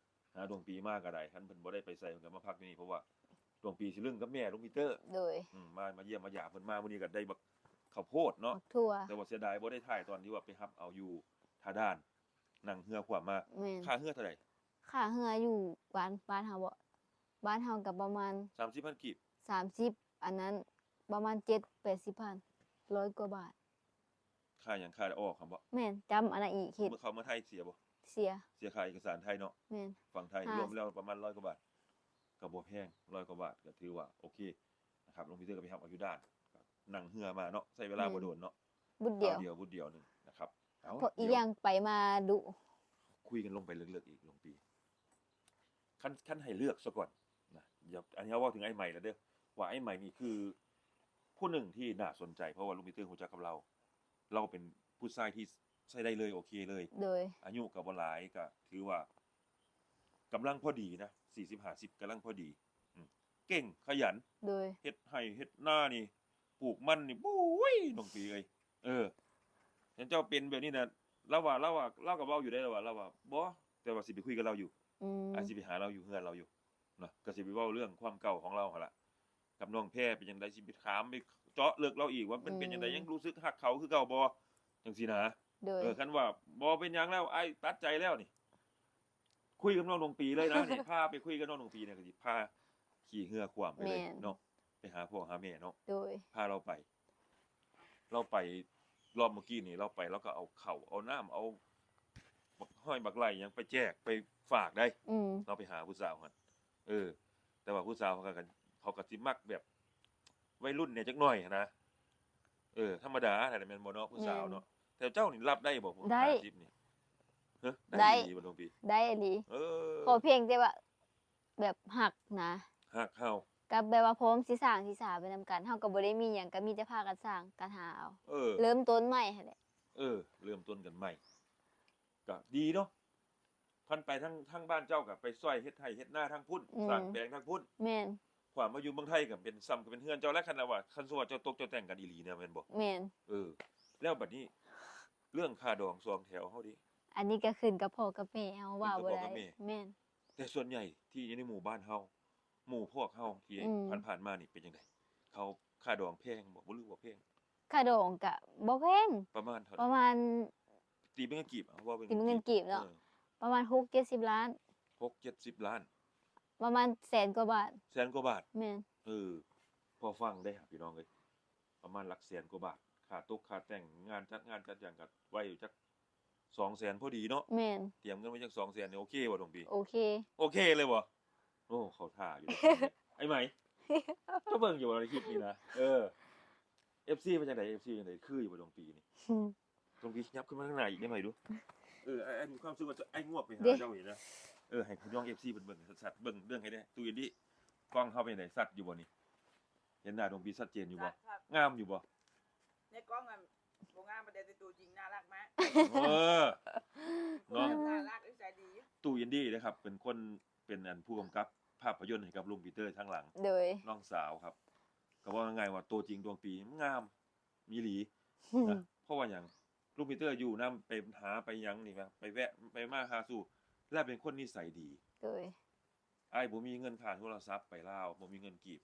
ຫາດວງປີມາກໍໄດ້ ຄັນເພິ່ນບໍ່ໄດ້ໄປໃສ ເພິ່ນກໍມາພັກຢູ່ນີ້ ເພາະວ່າດວງປີຊິລຶ້ງກັບແມ່ລຸງປີເຕີ. ໂດຍ. ອືມ ມາ ມາຢ້ຽມມາຢາມເພິ່ນມາມື້ນີ້ກໍໄດ້ບັກເຂົ້າໂພດເນາະ. ບັກຖົ່ວ. ແຕ່ວ່າເສຍດາຍບໍ່ໄດ້ຖ່າຍຕອນທີ່ວ່າໄປຮັບເອົາຢູ່ທ່າດ່ານ ນັ່ງເຮືອຂວາມມາ. ແມ່ນ. ຄ່າເຮືອເທົ່າໃດ? ຄ່າເຮືອຢູ່ບ້ານ ບ້ານເຮົາບໍ? ບ້ານເຮົາກໍປະມານ ສາມສິບພັນກີບ. ສາມສິບ ອັນນັ້ນປະມານເຈັດແປດສິບພັນ ຮ້ອຍກວ່າບາດ. ຄ່າຫຍັງ? ຄ່າອອກຫັ້ນບໍ? ແມ່ນ. ຈຳອັນນັ້ນອີກ ເຮັດ ເມື່ອເຂົ້າເມືອໄທເສຍບໍ? ເສຍ. ເສຍຄ່າເອກະສານໄທເນາະ? ແມ່ນ. ຝັ່ງໄທ ຫ້າ ລວມແລ້ວປະມານຮ້ອຍກວ່າບາດ ກໍບໍ່ແພງ. ຮ້ອຍກວ່າບາດກໍຖືວ່າໂອເຄນະຄັບ. ລຸງປີເຕີກໍໄປຮັບເອົາຢູ່ດ່ານ ນັ່ງເຮືອມາເນາະ ໃຊ້ເວລາບໍ່ດົນເນາະ. ແມ່ນ. ບຸດດຽວ ດຽວ ບຸດດຽວໜຶ່ງນະຄັບ. ເອົາ ເພາະອີກຢ່າງໄປມາດຸ. ຄຸຍກັນລົງໄປເລິກໆອີກ ລຸງປີ. ຄັນ ຄັນໃຫ້ເລືອກຊະກ່ອນນະ ດຽວ ອັນນີ້ເຮົາເວົ້າເຖິງອ້າຍໄໝແລ້ວເດີ ວ່າອ້າຍໄໝນີ້ຄືຜູ້ໜຶ່ງທີ່ໜ້າສົນໃຈ ເພາະວ່າລຸງປີເຕີຮູ້ຈັກກັບລາວ ລາວເປັນຜູ້ຊາຍທີ່ໃຊ້ໄດ້ເລີຍ ໂອເຄເລີຍ. ໂດຍ. ອາຍຸກໍບໍ່ຫຼາຍ ກໍຖືວ່າ ກຳລັງພໍດີນະ ສີ່ສິບ ຫ້າສິບ ກຳລັງພໍດີ. ອືມ ເກັ່ງ ຂະຫຍັນ ໂດຍ ເຮັດໄຮ່ເຮັດນານີ້ ປູກມັນນີ້ ໂອ້ຍ ນ້ອງປີເອີຍ. ເອີ ຄັນເຈົ້າເປັນແບບນີ້ນະ ລາວວ່າ ລາວວ່າ ລາວກໍເວົ້າຢູ່ເດ້ ລາວວ່າ ລາວວ່າ ບໍ່ ແຕ່ວ່າຊິໄປຄຸຍກັບລາວຢູ່ ອືມ ອາດຊິໄປຫາລາວຢູ່ເຮືອນລາວຢູ່ເນາະ ກໍຊິໄປເວົ້າເລື່ອງຄວາມເກົ່າຂອງລາວຫັ້ນລະ ກັບນ້ອງແພເປັນຈັ່ງໃດ ຊິໄປຖາມ ໄປເຈາະເລິກລາວອີກວ່າມັນເປັນຈັ່ງໃດ ອືມ ຍັງຮູ້ສຶກຮັກເຂົາຄືເກົ່າບໍ່ ຈັ່ງຊີ້ນະ. ໂດຍ ເອີ ຄັນວ່າບໍ່ເປັນຫຍັງແລ້ວ ອ້າຍຕັດໃຈແລ້ວນີ້ ຄຸຍກັບນ້ອງດວງປີເລີຍນະ ນີ້ ພາໄປຄຸຍກັບນ້ອງດວງປີນີ້ ກໍຊິພາຂີ່ເຮືອຂວ້າມໄປເລີຍ ແມ່ນ ເນາະ ໄປຫາພໍ່ຫາແມ່ເນາະ ໂດຍ ພາລາວໄປ ລາວໄປ ລອບມື້ກີ້ນີ້ ລາວໄປ ລາວກໍເອົາເຂົ້າ ເອົານ້ຳ ເອົາບັກຫອຍບັກໄລ່ຫຍັງໄປແຈກໄປຝາກໄດ໋ ອືມ ລາວໄປຫາຜູ້ສາວຫັ້ນ. ເອີ ແຕ່ວ່າຜູ້ສາວເຂົາກໍ ເຂົາກໍຊິມັກແບບໄວລຸ້ນແດ່ຈັກໜ້ອຍຫັ້ນນະ. ເອີ ທຳມະດາຫັ້ນແຫຼະ ແມ່ນບໍ່ເນາະ ຜູ້ສາວເນາະ. ແມ່ນ ແຕ່ເຈົ້ານີ້ຮັບໄດ້ບໍ່ ໄດ້ ຫ້າສິບນີ້? ຮະ ໄດ້ ໄດ້ອີ່ຫຼີບໍ່ ນ້ອງປີ? ໄດ້ອີ່ຫຼີ ເອີ ຂໍພຽງແຕ່ວ່າ ແບບຮັກນະ ຮັກເຮົາ ກັບແບບວ່າພ້ອມຊິສ້າງຊິສາໄປນຳກັນ ເຮົາກໍບໍ່ໄດ້ມີຫຍັງ ກໍມີແຕ່ພາກັນສ້າງກັນຫາເອົາ ເອີ ເລີ່ມຕົ້ນໃໝ່ຫັ້ນແຫຼະ. ເອີ ເລີ່ມຕົ້ນກັນໃໝ່ ກໍດີເນາະ. ຄັນໄປທາງ ທາງບ້ານເຈົ້າກໍໄປຊ່ອຍເຮັດໄຮ່ເຮັດນາທາງພຸ້ນ ອືມ ສ້າງແປງທາງພຸ້ນ ແມ່ນ ຄວາມມາຢູ່ເມືອງໄທກໍເປັນ ສ່ຳກັບເປັນເຮືອນເຈົ້າແລ້ວ ຄັນວ່າ ຄັນສົມມຸດວ່າເຈົ້າຕົກເຈົ້າແຕ່ງກັນອີ່ຫຼີນະ ແມ່ນບໍ່? ແມ່ນ ເອີ ແລ້ວບັດນີ້ເລື່ອງຄ່າດອງສອງແຖວເຮົາເດ? ອັນນີ້ກໍຂຶ້ນກັບພໍ່ກັບແມ່ເຮົາ ເວົ້າບໍ່ໄດ້ ແມ່ນ ແຕ່ສ່ວນໃຫຍ່ທີ່ຢູ່ໃນໝູ່ບ້ານເຮົາ ໝູ່ພວກເຮົາທີ່ ອືມ ຜ່ານໆມານີ້ເປັນຈັ່ງໃດ? ເຂົາຄ່າດອງແພງບໍ່ ຫຼືບໍ່ແພງ? ຄ່າດອງກະບໍ່ແພງ ປະມານເທົ່າໃດ? ປະມານ ຕີເປັນເງິນກີບ ເອົາເວົ້າເປັນ ຕີເປັນເງິນກີບເນາະ ເອີ ປະມານຫົກເຈັດສິບລ້ານ ຫົກເຈັດສິບລ້ານ ປະມານແສນກວ່າບາດ ແສນກວ່າບາດ ແມ່ນ ເອີ ພໍຟັງໄດ້ຫັ້ນພີ່ນ້ອງເອີຍ ປະມານຫຼັກແສນກວ່າບາດ ຄ່າຕົກຄ່າແຕ່ງງານ ຈັດງານຈັດຫຍັງກໍໄວ້ຢູ່ຈັກ ສອງແສນພໍດີເນາະ ແມ່ນ ຕຽມເງິນໄວ້ຈັກສອງແສນນີ້ ໂອເຄບໍ່ ດວງປີ? ໂອເຄ ໂອເຄເລີຍບໍ່? ໂອ້ ເຂົ້າທ່າຢູ່ເດ້ ອ້າຍໄໝ ເຈົ້າເບິ່ງຢູ່ບໍ່ໃນຄລິບນີ້ນະ? ເອີ ເອັຟຊີ ເປັນຈັ່ງໃດ ເອັຟຊີ ຈັ່ງໃດ ຄືຢູ່ບໍ່ ດວງປີນີ້? ອືມ ດວງປີ ຂະຫຍັບຂຶ້ນມາທາງໜ້າອີກໄດ້ໄໝດູ? ເອີ ອ້າຍ ອ້າຍມີຄວາມຮູ້ສຶກວ່າອ້າຍງວບໄປຫາເຈົ້ານີ້ນະ ເອີ ໃຫ້ພີ່ນ້ອງເອັຟຊີເພິ່ນເບິ່ງຊັດໆ ເບິ່ງ ເບິ່ງໃຫ້ແດ່ ຕູ້ອິນດີ ກ້ອງເຮົາເປັນຈັ່ງໃດ ຊັດຢູ່ບໍ່ນີ້? ເຫັນໜ້າດວງປີຊັດເຈນຢູ່ບໍ່? ງາມຢູ່ບໍ່? ໃນກ້ອງຫັ້ນບໍ່ງາມປານໃດ ແຕ່ຕົວຈິງໜ້າຮັກມາກ ເອີ ເນາະ ໜ້າຮັກ ນິໄສດີ ຕູ້ອິນດີເດ້ຄັບ ເປັນຄົນ ເປັນອັນຜູ້ກຳກັບພາບພະຍົນໃຫ້ກັບລຸງປີເຕີທາງຫຼັງ ໂດຍ ນ້ອງສາວຄັບ ກໍເວົ້າງ່າຍໆວ່າຕົວຈິງດວງປີງາມອີ່ຫຼີນະ ເພາະວ່າຫຍັງ ລຸງປີເຕີຢູ່ນຳ ໄປຫາໄປຫຍັງນີ້ ໄປແວະໄປມາຫາສູ່ ແລະເປັນຄົນນິໄສດີ ໂດຍ ອ້າຍບໍ່ມີເງິນຄ່າໂທລະສັບໄປລາວ ບໍ່ມີເງິນກີບ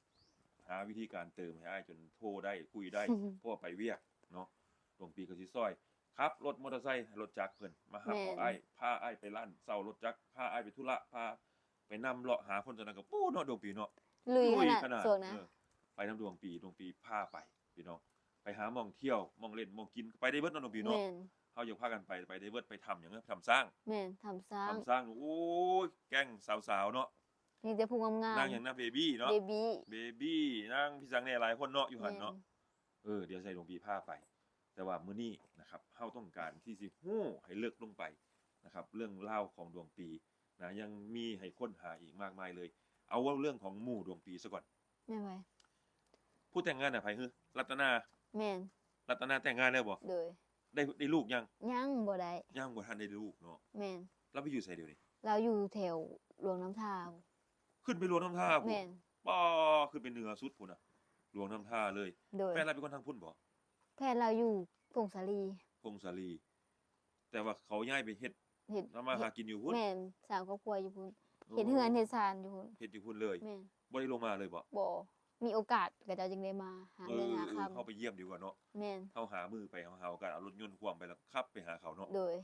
ຫາວິທີການເຕີມໃຫ້ອ້າຍຈົນໂທໄດ້ ຄຸຍໄດ້ ເພາະວ່າໄປວຽກເນາະ ດວງປີກໍຊິຊ່ອຍ ຂັບລົດມໍເຕີໄຊ ລົດຈັກເພິ່ນມາຮັບເອົາອ້າຍ ພາອ້າຍໄປຮ້ານເຊົ່າລົດຈັກ ພາອ້າຍໄປທຸລະ ພາໄປນຳເລາະຫາຄົນ ຕອນນັ້ນກໍ ໂອ້ ເນາະ ດວງປີເນາະ ລຸຍຂະໜາດ ໄປນຳດວງປີ ດວງປີພາໄປ ພີ່ນ້ອງ ໄປຫາໝ່ອງທ່ຽວ ໝ່ອງຫຼິ້ນ ໝ່ອງກິນ ໄປໄດ້ເບິດເນາະ ດວງປີເນາະ ແມ່ນ ເຮົາຢາກພາກັນໄປ ໄປໄດ້ເບິດ ໄປຖ້ຳຫຍັງ ຖ້ຳຊ້າງ ແມ່ນ ຖ້ຳຊ້າງ ຖ້ຳຊ້າງ ໂອ້ຍ ແກ້ງສາວໆເນາະ ມີແຕ່ຜູ້ງາມໆ ນາງຫຍັງນະ ເບບີເນາະ ເບບີ ເບບີ ນາງພີ່ສັງແດ່ ຫຼາຍຄົນເນາະ ຢູ່ຫັ້ນເນາະ ແມ່ນ ເອີ ດຽວໃຫ້ດວງປີພາໄປ ແຕ່ວ່າມື້ນີ້ນະຄັບ ເຮົາຕ້ອງການທີ່ຊິຮູ້ໃຫ້ເລິກລົງໄປນະຄັບ ເລື່ອງລາວຂອງດວງປີນະ ຍັງມີໃຫ້ຄົ້ນຫາອີກມາກມາຍເລີຍ ເອົາເວົ້າເລື່ອງຂອງໝູ່ດວງປີຊະກ່ອນ ແມ່ນໄວ ຜູ້ແຕ່ງງານນະໃຜຮື? ລັດຕະນາ ແມ່ນ ລັດຕະນາແຕ່ງງານແລ້ວບໍ່? ໂດຍ ໄດ້ ໄດ້ລູກຍັງ? ຍັງບໍ່ໄດ້ ຍັງບໍ່ທັນໄດ້ລູກເນາະ ແມ່ນ ລາວໄປຢູ່ໃສດຽວນີ້? ລາວຢູ່ແຖວຫຼວງນ້ຳທາ ຂຶ້ນໄປຫຼວງນ້ຳທາພຸ້ນ ແມ່ນ ປ້າ ຂຶ້ນໄປເໜືອສຸດພຸ້ນນະ ຫຼວງນ້ຳທາເລີຍ ໂດຍ ແຟນລາວເປັນຄົນທາງພຸ້ນບໍ່? ແຟນລາວຢູ່ຜົ້ງສາລີ ຜົ້ງສາລີ ແຕ່ວ່າເຂົາຍ້າຍໄປເຮັດ ເຮັດ ທຳມາຫາກິນຢູ່ພຸ້ນ ແມ່ນ ສ້າງຄອບຄົວຢູ່ພຸ້ນ ເຮັດເຮືອນເຮັດຊານຢູ່ພຸ້ນ ເຮັດຢູ່ພຸ້ນເລີຍ ແມ່ນ ບໍ່ໄດ້ລົງມາເລີຍບໍ່? ບໍ່ ມີໂອກາດເຂົາເຈົ້າຈຶ່ງໄດ້ມາຫາເງິນຫາຄຳ ເຮົາໄປຢ້ຽມດີກວ່າເນາະ ແມ່ນ ເຮົາຫາມື້ໄປ ເຮົາຫາໂອກາດເອົາລົດຍົນຂວ້າມໄປ ແລ້ວຂັບໄປຫາເຂົາເນາະ ໂດຍ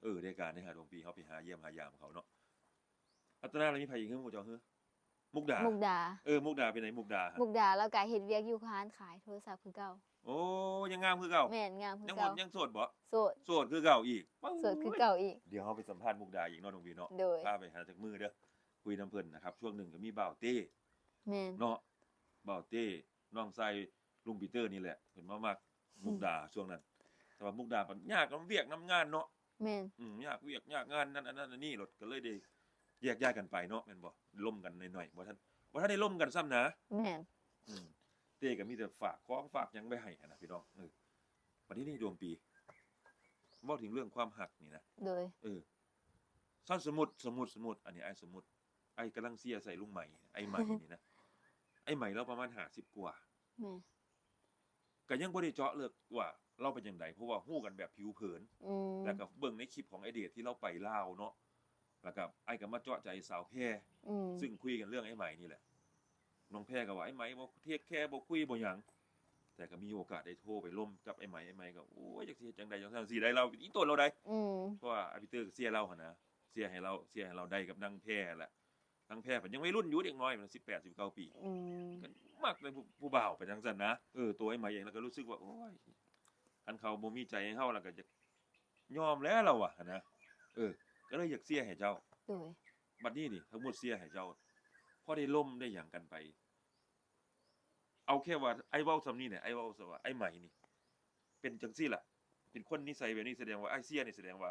ເອີ ໄດ້ການເດ້ຫາດວງປີ ເຮົາໄປຫາຢ້ຽມຫາຢາມເຂົາເນາະ ລັດຕະນາລະມີໃຜອີກຫື ໝູ່ເຈົ້າຫື? ມຸກດາ ມຸກດາ ເອີ ມຸກດາເປັນໃດ? ມຸກດາ ມຸກດາລາວກະເຮັດວຽກຢູ່ຮ້ານຂາຍໂທລະສັບຄືເກົ່າ ໂອ້ ຍັງງາມຄືເກົ່າ ແມ່ນ ງາມຄືເກົ່າ ຍັງໂສດບໍ່? ໂສດ ໂສດຄືເກົ່າອີກ ໂສດຄືເກົ່າອີກ ດຽວເຮົາໄປສຳພາດມຸກດາອີກເນາະ ນ້ອງວີເນາະ ໂດຍ ພາໄປຫາຈັກມື້ເດີ ຄຸຍນຳເພິ່ນນະຄັບ ຊ່ວງໜຶ່ງກໍມີບ່າວເຕ້ ແມ່ນ ເນາະ ບ່າວເຕ້ ນ້ອງຊາຍລຸງປີເຕີນີ້ແຫຼະ ເພິ່ນມາມັກມຸກດາຊ່ວງນັ້ນ ແຕ່ວ່າມຸກດາບັດຍາກນຳວຽກນຳງານເນາະ ແມ່ນ ອືມ ຍາກວຽກຍາກງານ ນັ້ນອັນນັ້ນອັນນີ້ໂລດ ກໍເລີຍໄດ້ແຍກຍ້າຍກັນໄປເນາະ ແມ່ນບໍ່? ລົມກັນໜ້ອຍໆ ບໍ່ທັນ ບໍ່ທັນໄດ້ລົມກັນຊ້ຳນະ ແມ່ນ ອືມ ເຕ້ກໍມີແຕ່ຝາກຂອງຝາກຫຍັງໄວ້ໃຫ້ຫັ້ນນະ ພີ່ນ້ອງ ເອີ ບັດນີ້ນີ້ດວງປີ ເວົ້າເຖິງເລື່ອງຄວາມຮັກນີ້ນະ ໂດຍ ເອີ ຊັ້ນສົມມຸດ ສົມມຸດ ສົມມຸດ ອັນນີ້ອ້າຍສົມມຸດ ອ້າຍກຳລັງເຊຍໃສ່ລຸງໄໝ ອ້າຍໄໝນີ້ນະ ອ້າຍໄໝລາວປະມານຫ້າສິບກວ່າ ແມ່ນ ກໍຍັງບໍ່ໄດ້ເຈາະເລິກວ່າລາວເປັນຈັ່ງໃດ ເພາະວ່າຮູ້ກັນແບບຜິວເຜິນ ອືມ ແລ້ວກໍເບິ່ງໃນຄລິບຂອງອ້າຍເດດທີ່ລາວໄປລາວເນາະ ແລ້ວກໍອ້າຍກໍມາເຈາະໃຈສາວແພ ອືມ ຊຶ່ງຄຸຍກັນເລື່ອງອ້າຍໄໝນີ້ແຫຼະ ນ້ອງແພກໍວ່າອ້າຍໄໝບໍ່ເທກແຄ ບໍ່ຄຸຍບໍ່ຫຍັງ ແຕ່ກໍມີໂອກາດໄດ້ໂທໄປລົມກັບອ້າຍໄໝ ອ້າຍໄໝກໍ ໂອ້ຍ ຈັກຊິເຮັດຈັ່ງໃດ ຈັ່ງຊັ້ນຈັ່ງຊີ້ໄດ໋ ລາວອີ່ຕົນລາວໄດ໋ ອືມ ເພາະວ່າອ້າຍປີເຕີກໍເຊຍລາວຫັ້ນນະ ເຊຍໃຫ້ລາວ ເຊຍໃຫ້ລາວໄດ້ກັບນາງແພຫັ້ນແຫຼະ ນາງແພເພິ່ນຍັງໄວລຸ້ນຢູ່ ເດັກນ້ອຍເພິ່ນສິບແປດ ສິບເກົ້າປີ ອືມ ກໍມັກໃນຜູ້ ຜູ້ບ່າວໄປຈັ່ງຊັ້ນນະ ເອີ ຕົວອ້າຍໄໝເອງລາວກໍຮູ້ສຶກວ່າ ໂອ້ຍ ຄັນເຂົາບໍ່ມີໃຈໃຫ້ເຮົາ ລາວກໍຢາກຍອມແຫຼະລາວວ່າຫັ້ນນະ ເອີ ກໍເລີຍຢາກເຊຍໃຫ້ເຈົ້າ ໂດຍ ບັດນີ້ນີ້ ສົມມຸດເຊຍໃຫ້ເຈົ້າ ພໍໄດ້ລົມໄດ້ຫຍັງກັນໄປ ເອົາແຄ່ວ່າອ້າຍເວົ້າສ່ຳນີ້ແຫຼະ ອ້າຍເວົ້າຊະວ່າອ້າຍໄໝນີ້ ເປັນຈັ່ງຊີ້ລະ ເປັນຄົນນິໄສແບບນີ້ ສະແດງວ່າອ້າຍເຊຍນີ້ ສະແດງວ່າ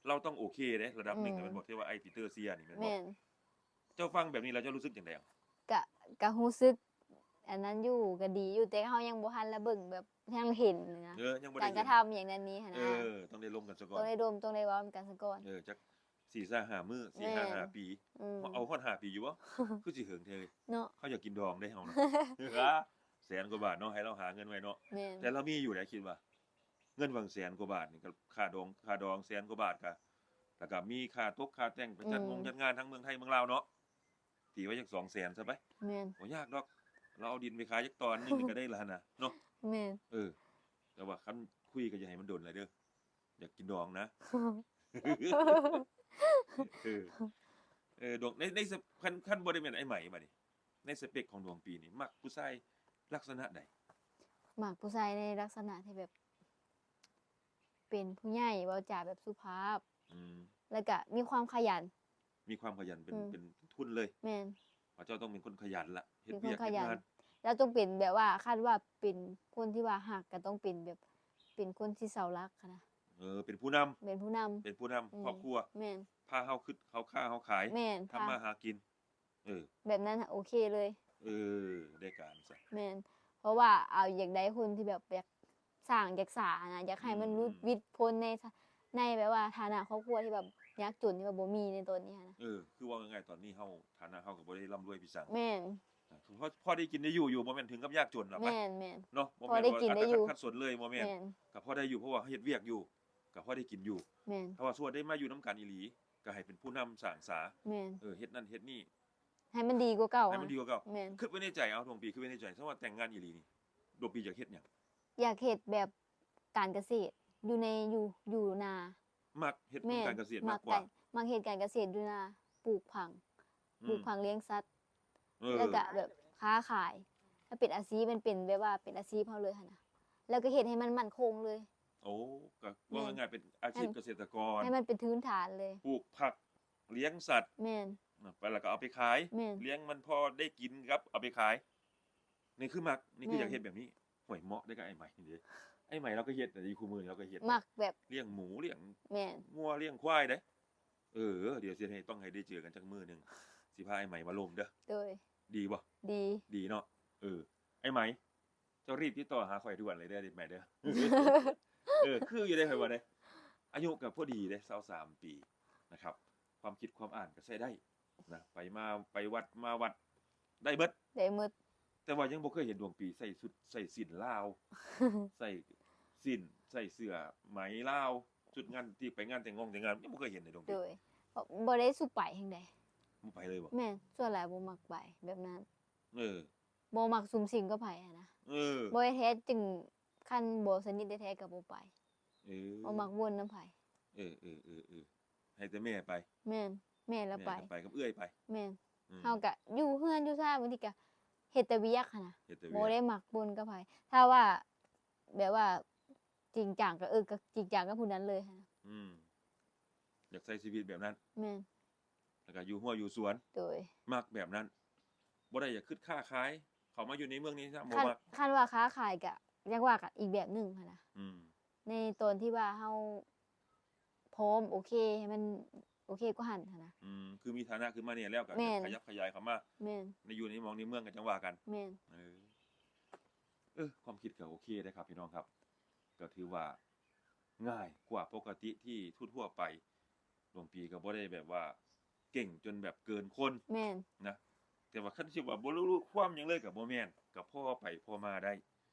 ລາວຕ້ອງໂອເຄເດ້ ລະດັບໜຶ່ງ ອືມ ແມ່ນບໍ່ ທີ່ວ່າອ້າຍປີເຕີເຊຍນີ້ແມ່ນບໍ່ ແມ່ນ ເຈົ້າຟັງແບບນີ້ແລ້ວເຈົ້າຮູ້ສຶກຈັ່ງໃດ? ກະ ກະຮູ້ສຶກອັນນັ້ນຢູ່ ກະດີຢູ່ ແຕ່ເຮົາຍັງບໍ່ທັນລະເບິ່ງແບບ ຍັງເຫັນນະ ເອີ ຍັງບໍ່ໄດ້ເຫັນ ການກະທຳຫຍັງນັ້ນນີ້ຫັ້ນນະ ເອີ ຕ້ອງໄດ້ລົມກັນຊະກ່ອນ ຕ້ອງໄດ້ລົມ ຕ້ອງໄດ້ເວົ້ານຳກັນຊະກ່ອນ ເອີ ຈັກ ສີ່ຫ້າມື້ ສີ່ຫ້າ ຫ້າປີ ອືມ ເຮົາເອົາຮອດຫ້າປີຢູ່ບໍ່? ຄືຊິເຫິງແທ້ເລີຍເນາະ ເຮົາຢາກກິນດອງເດ້ເຮົານະ ແສນກວ່າບາດເນາະ ໃຫ້ລາວຫາເງິນໄວ້ເນາະ ແມ່ນ ແຕ່ລາວມີຢູ່ໃດ໋ ຄິດວ່າ ເງິນຫວ່າງແສນກວ່າບາດນີ້ ກໍຄ່າດອງ ຄ່າດອງແສນກວ່າບາດ ກໍ ແລ້ວກໍມີຄ່າຕົກຄ່າແຕ່ງ ໄປຈັດ ອືມ ງງຈັດງານທັງເມືອງໄທເມືອງລາວເນາະ ຕີໄວ້ຈັກສອງແສນຊະໄປ ແມ່ນ ບໍ່ຍາກດອກ ລາວເອົາດິນໄປຂາຍຈັກຕອນໜຶ່ງກໍໄດ້ລະຫັ້ນນະເນາະ ແມ່ນ ເອີ ແຕ່ວ່າຄັນຄຸຍກໍຢ່າໃຫ້ມັນດົນຫຼາຍເດີ ຢາກກິນດອງນະ ເອີ ເອີ ດວງ ໃນ ໃນ ຄັນ ຄັນບໍ່ໄດ້ແມ່ນອ້າຍໄໝບາດນີ້ ໃນສະເປັກຂອງດວງປີນີ້ ມັກຜູ້ຊາຍລັກສະນະໃດ? ມັກຜູ້ຊາຍໃນລັກສະນະທີ່ແບບ ເປັນຜູ້ໃຫຍ່ ເວົ້າຈາແບບສຸພາບ ອືມ ແລ້ວກະມີຄວາມຂະຫຍັນ ມີຄວາມຂະຫຍັນ ເປັນ ອືມ ເປັນທຶນເລີຍ ແມ່ນ ວ່າເຈົ້າຕ້ອງເປັນຄົນຂະຫຍັນລະ ເຮັດວຽກເຮັດງານ ແລ້ວຕ້ອງເປັນແບບວ່າ ຄັນວ່າເປັນຄົນທີ່ວ່າຮັກ ກໍຕ້ອງເປັນແບບ ເປັນຄົນທີ່ເສົາຫຼັກຫັ້ນນະ ເອີ ເປັນຜູ້ນຳ ເປັນຜູ້ນຳ ເປັນຜູ້ນຳ ອືມ ຄອບຄົວ ແມ່ນ ພາເຮົາຄຶດ ເຮົາຄ້າເຮົາຂາຍ ແມ່ນ ທຳມາຫາກິນ ເອີ ແບບນັ້ນໂອເຄເລີຍ ເອີ ໄດ້ການຊະ ແມ່ນ ເພາະວ່າເອົາ ຢາກໄດ້ຄົນທີ່ແບບ ຢາກສ້າງ ຢາກສາຫັ້ນນະ ຢາກໃຫ້ມັນ ອືມ ຫຼຸດວິດພົ້ນໃນ ໃນແບບວ່າຖານະຄອບຄົວທີ່ແບບຍາກຈົນ ທີ່ແບບບໍ່ມີໃນຕອນນີ້ຫັ້ນນະ ເອີ ຄືເວົ້າງ່າຍໆ ຕອນນີ້ເຮົາ ຖານະເຮົາກໍບໍ່ໄດ້ລ່ຳລວຍປີສັງ ແມ່ນ ພໍ ພໍໄດ້ກິນໄດ້ຢູ່ຢູ່ ບໍ່ແມ່ນເຖິງກັບຍາກຈົນດອກ ແມ່ນໆ ເນາະ ບໍ່ແມ່ນວ່າອັດຕະຄັດຂັດສົນເລີຍ ບໍ່ແມ່ນ ແມ່ນ ກໍພໍໄດ້ຢູ່ ເພາະວ່າເຮັດວຽກຢູ່ ກໍພໍໄດ້ກິນຢູ່ ແມ່ນ ຖ້າວ່າສົມມຸດໄດ້ມາຢູ່ນຳກັນອີ່ຫຼີ ກໍໃຫ້ເປັນຜູ້ນຳສ້າງສາ ແມ່ນ ເອີ ເຮັດນັ້ນເຮັດນີ້ ໃຫ້ມັນດີກວ່າເກົ່າ ໃຫ້ມັນດີກວ່າເກົ່າ ແມ່ນ ຄິດໄວ້ໃນໃຈ ເອົາ ດວງປີ ຄິດໄວ້ໃນໃຈ ສົມມຸດວ່າແຕ່ງງານອີ່ຫຼີນີ້ ດວງປີຢາກເຮັດຫຍັງ? ຢາກເຮັດແບບການກະເສດ ຢູ່ໃນ ຢູ່ ຢູ່ນາ ມັກເຮັດ ແມ່ນ ການກະເສດມາກກວ່າ ມັກເຮັດການກະເສດຢູ່ນາ ປູກຜັງ ອືມ ປູກຜັງລ້ຽງສັດ ເອີ ແລ້ວກະແບບຄ້າຂາຍ ແລ້ວເປັນອາຊີບ ມັນເປັນແບບວ່າເປັນອາຊີບເຮົາເລີຍຫັ້ນນະ ແລ້ວກໍເຮັດໃຫ້ມັນໝັ້ນຄົງເລີຍ ໂອ້ ກໍເວົ້າງ່າຍໆ ເປັນອາຊີບກະເສດຕະກອນ ໃຫ້ມັນເປັນພື້ນຖານເລີຍ ປູກຜັກ ລ້ຽງສັດ ແມ່ນ ແລ້ວກໍເອົາໄປຂາຍ ແມ່ນ ລ້ຽງມັນພໍໄດ້ກິນກັບເອົາໄປຂາຍ ນີ້ຄືມັກ ນີ້ຄືຢາກເຮັດແບບນີ້ ໂອ້ຍ ເໝາະເດ້ກັບອ້າຍໄໝນີ້ເດ້ ອ້າຍໄໝລາວກໍເຮັດ ຢູ່ຄູ່ມື້ນີ້ລາວກໍເຮັດ ມັກແບບລ້ຽງໝູ ລ້ຽງ ແມ່ນ ງົວ ລ້ຽງຄວາຍເດ້ ເອີ ດຽວຊິໃຫ້ ຕ້ອງໃຫ້ໄດ້ເຈີກັນຈັກມື້ໜຶ່ງ ຊິພາອ້າຍໄໝມາລົມເດີ ໂດຍ ດີບໍ່? ດີ ດີເນາະ ເອີ ອ້າຍໄໝ ເຈົ້າຣີບຕິດຕໍ່ຫາຂ້ອຍດ່ວນເລີຍເດີ ອ້າຍໄໝເດີ ເອີ ຄືຢູ່ເດ້ ຂ້ອຍວ່າເດ້ ອາຍຸກໍພໍດີເດ້ ຊາວສາມປີນະຄັບ ຄວາມຄິດຄວາມອ່ານກໍໃຊ້ໄດ້ນະ ໄປມາ ໄປວັດມາວັດ ໄດ້ເບິດ ໄດ້ໝົດ ແຕ່ວ່າຍັງບໍ່ເຄີຍເຫັນດວງປີໃສ່ຊຸດ ໃສ່ສິ້ນລາວ ໃສ່ສິ້ນ ໃສ່ເສື້ອໄໝລາວ ຊຸດງານທີ່ໄປງານແຕ່ງງອງແຕ່ງງານ ຍັງບໍ່ເຄີຍເຫັນເດ້ດວງປີ ໂດຍ ບໍ່ ບໍ່ໄດ້ສູ່ໄປແຮ່ງໃດ ບໍ່ໄປເລີຍບໍ່? ແມ່ນ ສ່ວນຫຼາຍບໍ່ມັກໄປແບບນັ້ນ ເອີ ບໍ່ມັກສຸມສິງກັບໃຜຫັ້ນນະ ເອີ ບໍ່ແທ້ຈຶ່ງ ຄັນບໍ່ສະໜິດແທ້ໆກໍບໍ່ໄປ ເອີ ບໍ່ມັກວົນນຳໃຜ ເອີໆ ໃຫ້ແຕ່ແມ່ໄປ ແມ່ນ ແມ່ລະໄປ ແມ່ກໍໄປກັບເອື້ອຍໄປ ແມ່ນ ອືມ ເຮົາກະຢູ່ເຮືອນຢູ່ຊານ ບາງທີກະເຮັດແຕ່ວຽກຫັ້ນນະ ເຮັດແຕ່ວຽກ ບໍ່ໄດ້ມັກວົນກັບໃຜ ຖ້າວ່າແບບວ່າຈິງຈັງກໍ ເອີ ກໍຈິງຈັງກັບຜູ້ນັ້ນເລີຍຫັ້ນນະ ອືມ ຢາກໃຊ້ຊີວິດແບບນັ້ນ ແມ່ນ ແລ້ວກໍຢູ່ຮົ້ວຢູ່ສວນ ໂດຍ ມັກແບບນັ້ນ ບໍ່ໄດ້ຢາກຄຶດຄ້າຂາຍ ເຂົ້າມາຢູ່ໃນເມືອງນີ້ຊະ ບໍ່ ຄັນ ມັກ ຄັນວ່າຄ້າຂາຍກະ ຢາກວ່າກະອີກແບບໜຶ່ງຫັ້ນນະ ອືມ ໃນຕອນທີ່ວ່າເຮົາພ້ອມ ໂອເຄ ໃຫ້ມັນໂອເຄກວ່າຫັ້ນຫັ້ນນະ ອືມ ຄືມີຖານະຂຶ້ນມາແດ່ແລ້ວກະ ແມ່ນ ຂະຫຍັບຂະຫຍາຍເຂົ້າມາ ແມ່ນ ໃນຢູ່ໃນໝອງໃນເມືອງກໍຈັ່ງວ່າກັນ ແມ່ນ ເອີ ເອີ ຄວາມຄິດກໍໂອເຄເດ້ຄັບ ພີ່ນ້ອງຄັບ ກໍຖືວ່າງ່າຍກວ່າປົກກະຕິທີ່ທົ່ວໆໄປ ຫຼວງປີກໍບໍ່ໄດ້ແບບວ່າເກັ່ງຈົນແບບເກີນຄົນ ແມ່ນ ນະ ແຕ່ວ່າຄັນຊິວ່າບໍ່ຮູ້ຄວາມຫຍັງເລີຍກໍບໍ່ແມ່ນ ກໍພໍໄປພໍມາໄດ້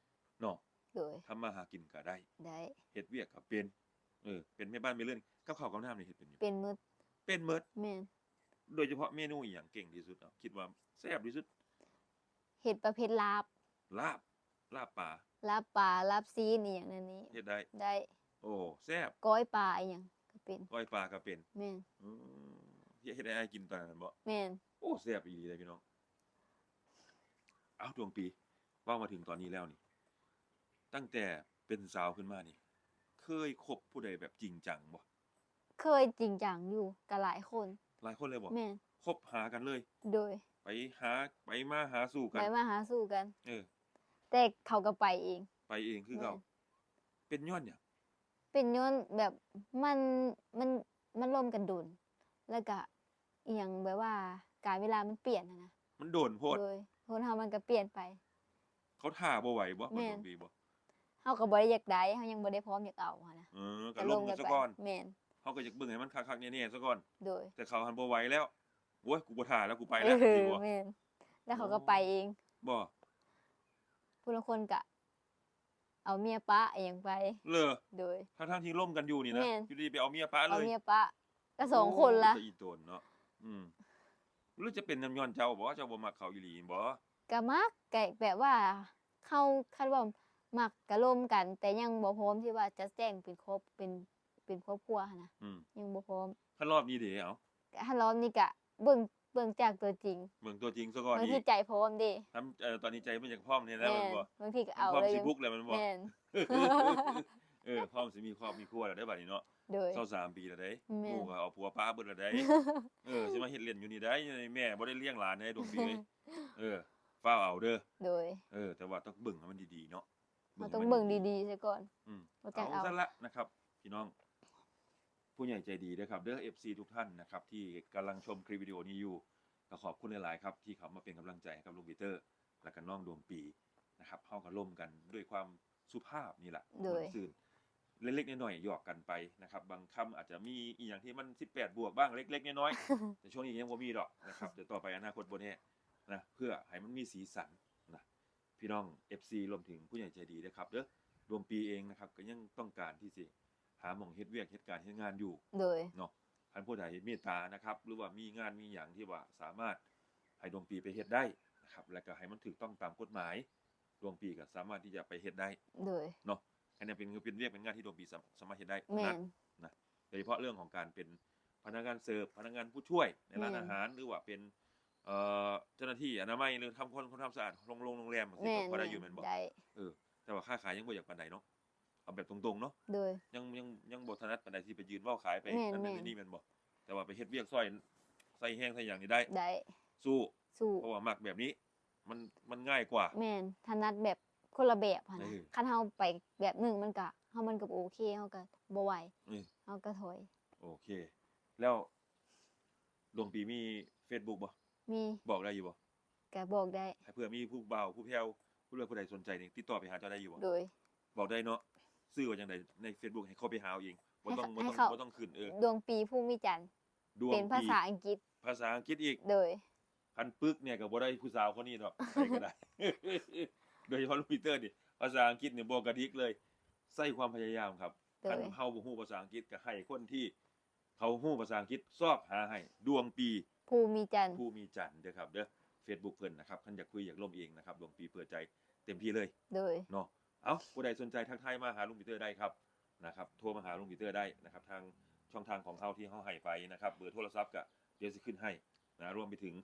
ເນາະ ໂດຍ ທຳມາຫາກິນກໍໄດ້ ໄດ້ ເຮັດວຽກກໍເປັນ ເອີ ເປັນແມ່ບ້ານແມ່ເຮືອນ ກັບເຂົ້າກັບນ້ຳນີ້ເຮັດເປັນຢູ່ ເປັນໝົດ ເປັນໝົດ ແມ່ນ ໂດຍສະເພາະເມນູອີ່ຫຍັງເກັ່ງທີ່ສຸດ ເອົາ ຄິດວ່າແຊບທີ່ສຸດ? ເຮັດປະເພດລາບ ລາບ ລາບປາ ລາບປາ ລາບຊີ້ນອີ່ຫຍັງນັ້ນນີ້ ເຮັດໄດ້ ໄດ້ ໂອ້ ແຊບ ກ້ອຍປາອີ່ຫຍັງກໍເປັນ ກ້ອຍປາກໍເປັນ ແມ່ນ ອືມ ເຮັດ ເຮັດໃຫ້ອ້າຍກິນຕອນນັ້ນແມ່ນບໍ່? ແມ່ນ ໂອ້ ແຊບອີ່ຫຼີເດ້ພີ່ນ້ອງ ເອົ້າ ດວງປີ ເວົ້າມາເຖິງຕອນນີ້ແລ້ວນີ້ ຕັ້ງແຕ່ເປັນສາວຂຶ້ນມານີ້ ເຄີຍຄົບຜູ້ໃດແບບຈິງຈັງບໍ່? ເຄີຍຈິງຈັງຢູ່ ກໍຫຼາຍຄົນ ຫຼາຍຄົນເລີຍບໍ່? ແມ່ນ ຄົບຫາກັນເລີຍ ໂດຍ ໄປຫາ ໄປມາຫາສູ່ກັນ ໄປມາຫາສູ່ກັນ ເອີ ແຕ່ເຂົາກໍໄປເອງ ໄປເອງຄືເກົ່າ ແມ່ນ ເປັນຍ້ອນຫຍັງ? ເປັນຍ້ອນແບບມັນ ມັນ ມັນລົມກັນດົນ ແລ້ວກະອີ່ຫຍັງ ແບບວ່າການເວລາມັນປ່ຽນຫັ້ນນະ ມັນດົນໂພດ ໂດຍ ຄົນເຮົາມັນກໍປ່ຽນໄປ ເຂົາຖ້າບໍ່ໄຫວບໍ່? ແມ່ນ ມັນດົນປີບໍ່? ເຮົາກໍບໍ່ໄດ້ຢາກໄດ້ ເຮົາຍັງບໍ່ໄດ້ພ້ອມຢາກເອົາຫັ້ນນະ ເອີ ກໍລົມກັນຊະກ່ອນ ແມ່ນ ເຮົາກໍຢາກເບິ່ງໃຫ້ມັນຄັກໆແນ່ໆຊະກ່ອນ ໂດຍ ແຕ່ເຂົາຫັ້ນບໍ່ໄຫວແລ້ວ ໂອ້ຍ ກູບໍ່ຖ້າແລ້ວ ກູໄປແລ້ວ ເອີ ຊິບໍ່? ແມ່ນ ແລ້ວເຂົາກໍໄປເອງ ບໍ່ ຜູ້ລາງຄົນກະ ເອົາເມຍປະອີ່ຫຍັງໄປ ເລີ ໂດຍ ທັງໆທີ່ລົມກັນຢູ່ນີ້ນະ ແມ່ນ ຢູ່ດີໆໄປເອົາເມຍປະເລີຍ ເອົາເມຍປະ ກໍສອງຄົນລະ ໂອ້ ເປັນຕາອີ່ຕົນເນາະ ອືມ ຫຼືຈະເປັນຍ້ອນເຈົ້າບໍ່? ເຈົ້າບໍ່ມັກເຂົາອີ່ຫຼີແມ່ນບໍ່? ກໍມັກ ກໍແບບວ່າເຮົາ ຄັນວ່າມັກກໍລົມກັນ ແຕ່ຍັງບໍ່ພ້ອມທີ່ວ່າຈະແຈ້ງເປັນຄອບ ເປັນ ເປັນຄອບຄົວຫັ້ນນະ ອືມ ຍັງບໍ່ພ້ອມ ຄັນລອບນີ້ເດ ເອົາ ຄັນລອບນີ້ກະເບິ່ງ ເບິ່ງຈາກຕົວຈິງ ເບິ່ງຕົວຈິງຊະກ່ອນ ບາງທີໃຈພ້ອມເດ້ ເອີ ຕອນນີ້ໃຈມັນຢາກພ້ອມແດ່ແລ້ວແມ່ນບໍ່? ບາງທີກໍເອົາ ພ້ອມຊິບຸກແລ້ວແມ່ນບໍ່? ແມ່ນ ເອີ ພ້ອມຊິມີຄອບມີຄົວແລ້ວເດ້ບາດນີ້ເນາະ ໂດຍ ຊາວສາມປີແລ້ວເດ້ ແມ່ນ ໝູ່ກໍເອົາຜົວປະເບິດແລ້ວເດ້ ເອີ ຊິມາເຮັດຫຼິ້ນຢູ່ນີ້ໄດ້ ແມ່ບໍ່ໄດ້ລ້ຽງຫຼານເດ້ ດວງປີເອີຍ ເອີ ຟ້າວເອົາເດີ ໂດຍ ເອີ ແຕ່ວ່າຕ້ອງເບິ່ງໃຫ້ມັນດີໆເນາະ ເຮົາຕ້ອງເບິ່ງດີໆຊະກ່ອນ ອືມ ເອົາ ຈັ່ງເອົາ ຊັ້ນລະນະຄັບ ພີ່ນ້ອງ ຜູ້ໃຫຍ່ໃຈດີເດີຄັບເດີ ເອັຟຊີ ທຸກທ່ານນະຄັບ ທີ່ກຳລັງຊົມຄລິບວິດີໂອນີ້ຢູ່ ກໍຂອບຄຸນຫຼາຍໆຄັບ ທີ່ເຂົ້າມາເປັນກຳລັງໃຈໃຫ້ກັບລຸງປີເຕີ ແລະກະນ້ອງດວງປີນະຄັບ ເຮົາກໍລົມກັນດ້ວຍຄວາມສຸພາບນີ້ລະ ໂດຍ ມ່ວນຊື່ນ ເລັກໆນ້ອຍໆຫຍອກກັນໄປນະຄັບ ບາງຄຳອາດຈະມີອີ່ຫຍັງທີ່ມັນສິບແປດບວກບ້າງ ເລັກໆນ້ອຍໆ ແຕ່ຊ່ວງນີ້ຍັງບໍ່ມີດອກນະຄັບ ແຕ່ຕໍ່ໄປອະນາຄົດບໍ່ແນ່ນະ ເພື່ອໃຫ້ມັນມີສີສັນນະ ພີ່ນ້ອງ ເອັຟຊີ ລວມເຖິງຜູ້ໃຫຍ່ໃຈດີເດີຄັບເດີ ດວງປີເອງນະຄັບ ກໍຍັງຕ້ອງການທີ່ຊິຫາໝ່ອງເຮັດວຽກເຮັດການເຮັດງານຢູ່ ໂດຍ ເນາະ ຄັນຜູ້ໃດເມດຕານະຄັບ ຫຼືວ່າມີງານມີຫຍັງທີ່ວ່າສາມາດໃຫ້ດວງປີໄປເຮັດໄດ້ນະຄັບ ແລ້ວກໍໃຫ້ມັນຖືກຕ້ອງຕາມກົດໝາຍ ດວງປີກໍສາມາດທີ່ຈະໄປເຮັດໄດ້ ໂດຍ ເນາະ ອັນນີ້ເປັນ ເປັນວຽກເປັນງານທີ່ດວງປີສາ ສາມາດເຮັດໄດ້ ແມ່ນ ຖະໜັດນະ ໂດຍສະເພາະເລື່ອງຂອງການເປັນພະນັກງານເສີບ ພະນັກງານຜູ້ຊ່ວຍໃນຮ້ານ ແມ່ນ ອາຫານ ຫຼືວ່າເປັນ ເອີ ເຈົ້າໜ້າທີ່ອະນາໄມ ຫຼືທຳຄວາມ ຄວາມສະອາດໂຮງ ໂຮງແຮມ ຈັ່ງຊີ້ ແມ່ນ ກໍພໍໄດ້ຢູ່ແມ່ນບໍ່? ໄດ້ ເອີ ແຕ່ວ່າຄ້າຂາຍຍັງບໍ່ຢາກປານໃດເນາະ ເອົາແບບຕົງໆເນາະ ໂດຍ ຍັງ ຍັງ ຍັງບໍ່ຖະໜັດປານໃດ ຊິໄປຢືນເວົ້າຂາຍໄປ ແມ່ນ ອັນນັ້ນ ແມ່ນ ອັນນີ້ແມ່ນບໍ່? ແຕ່ວ່າໄປເຮັດວຽກຊ່ອຍ ໃສ່ແຮງໃສ່ຫຍັງນີ້ໄດ້ ໄດ້ ສູ້ ສູ້ ເພາະວ່າມັກແບບນີ້ ມັນ ມັນງ່າຍກວ່າ ແມ່ນ ຖະໜັດແບບຄົນລະແບບຫັ້ນນະ ເອີ ຄັນເຮົາໄປແບບໜຶ່ງ ມັນກະ ເຮົາ ມັນກໍບໍ່ໂອເຄ ເຮົາກໍບໍ່ໄຫວ ເອີ ເຮົາກໍຖອຍ ໂອເຄ ແລ້ວ ດວງປີມີເຟສບຸກບໍ່? ມີ ບອກໄດ້ຢູ່ບໍ່? ກະບອກໄດ້ ໃຫ້ເພື່ອມີຜູ້ບ່າວຜູ້ແພ້ວ ຜູ້ເລືອກຜູ້ໃດສົນໃຈນີ້ ຕິດຕໍ່ໄປຫາເຈົ້າໄດ້ຢູ່ບໍ່? ໂດຍ ບອກໄດ້ເນາະ ຊື່ວ່າຈັ່ງໃດໃນເຟສບຸກ ໃຫ້ເຂົ້າໄປຫາເອົາເອງ ບໍ່ຕ້ອງ ໃຫ້ ບໍ່ຕ້ອງ ໃຫ້ເຂົ້າ ບໍ່ຕ້ອງຂຶ້ນ ເອີ ດວງປີ ພູມີຈັນ ດວງປີ ເປັນພາສາອັງກິດ ພາສາອັງກິດອີກ ໂດຍ ຄັນປຶກແດ່ກໍບໍ່ໄດ້ຜູ້ສາວຄົນນີ້ດອກ ໃຜກໍໄດ້ ໂດຍສະເພາະລຸງປີເຕີນີ້ ພາສາອັງກິດນີ້ບໍ່ກະດິກເລີຍ ໃຊ້ຄວາມພະຍາຍາມຄັບ ໂດຍ ຄັນເຮົາບໍ່ຮູ້ພາສາອັງກິດ ກໍໃຫ້ຄົນທີ່ ເຂົາຮູ້ພາສາອັງກິດ ຊອກຫາໃຫ້ ດວງປີ ພູມີຈັນ ພູມີຈັນເດີຄັບເດີ ເຟສບຸກເພິ່ນນະຄັບ ຄັນຢາກຄຸຍຢາກລົມເອງນະຄັບ ດວງປີເປີດໃຈເຕັມທີ່ເລີຍ ໂດຍ ເນາະ ເອົ້າ ຜູ້ໃດສົນໃຈທັກທາຍມາຫາລຸງປີເຕີໄດ້ຄັບ ນະຄັບ ໂທມາຫາລຸງປີເຕີໄດ້ນະຄັບ ທາງຊ່ອງທາງຂອງເຮົາທີ່ເຮົາໃຫ້ໄປນະຄັບ ເບີໂທລະສັບກະດຽວຊິຂຶ້ນໃຫ້ນະ ລວມໄປເຖິງ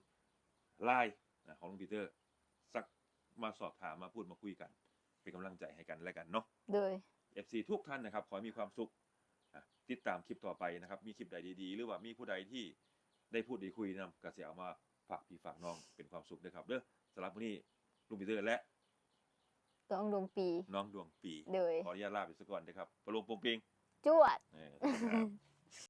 ລາຍ ນະ ຂອງລຸງປີເຕີ ສັກ ມາສອບຖາມ ມາພູດມາຄຸຍກັນ ເປັນກຳລັງໃຈໃຫ້ກັນແລະກັນເນາະ ໂດຍ ເອັຟຊີ ທຸກທ່ານນະຄັບ ຂໍໃຫ້ມີຄວາມສຸກ ອ່າ ຕິດຕາມຄລິບຕໍ່ໄປນະຄັບ ມີຄລິບໃດດີໆ ຫຼືວ່າມີຜູ້ໃດທີ່ໄດ້ພູດໄດ້ຄຸຍນຳ ກໍຊິເອົາມາຝາກພີ່ຝາກນ້ອງ ເປັນຄວາມສຸກເດີຄັບເດີ ສຳລັບມື້ນີ້ ລຸງປີເຕີ ແລະ ນ້ອງດວງປີ ນ້ອງດວງປີ ໂດຍ ຂໍອະນຸຍາດລາໄປຊະກ່ອນເດີຄັບ ປະໂລມໂປ່ງເປັງ ຈວດ ເອີ ສະຫວັດດີຄັບ.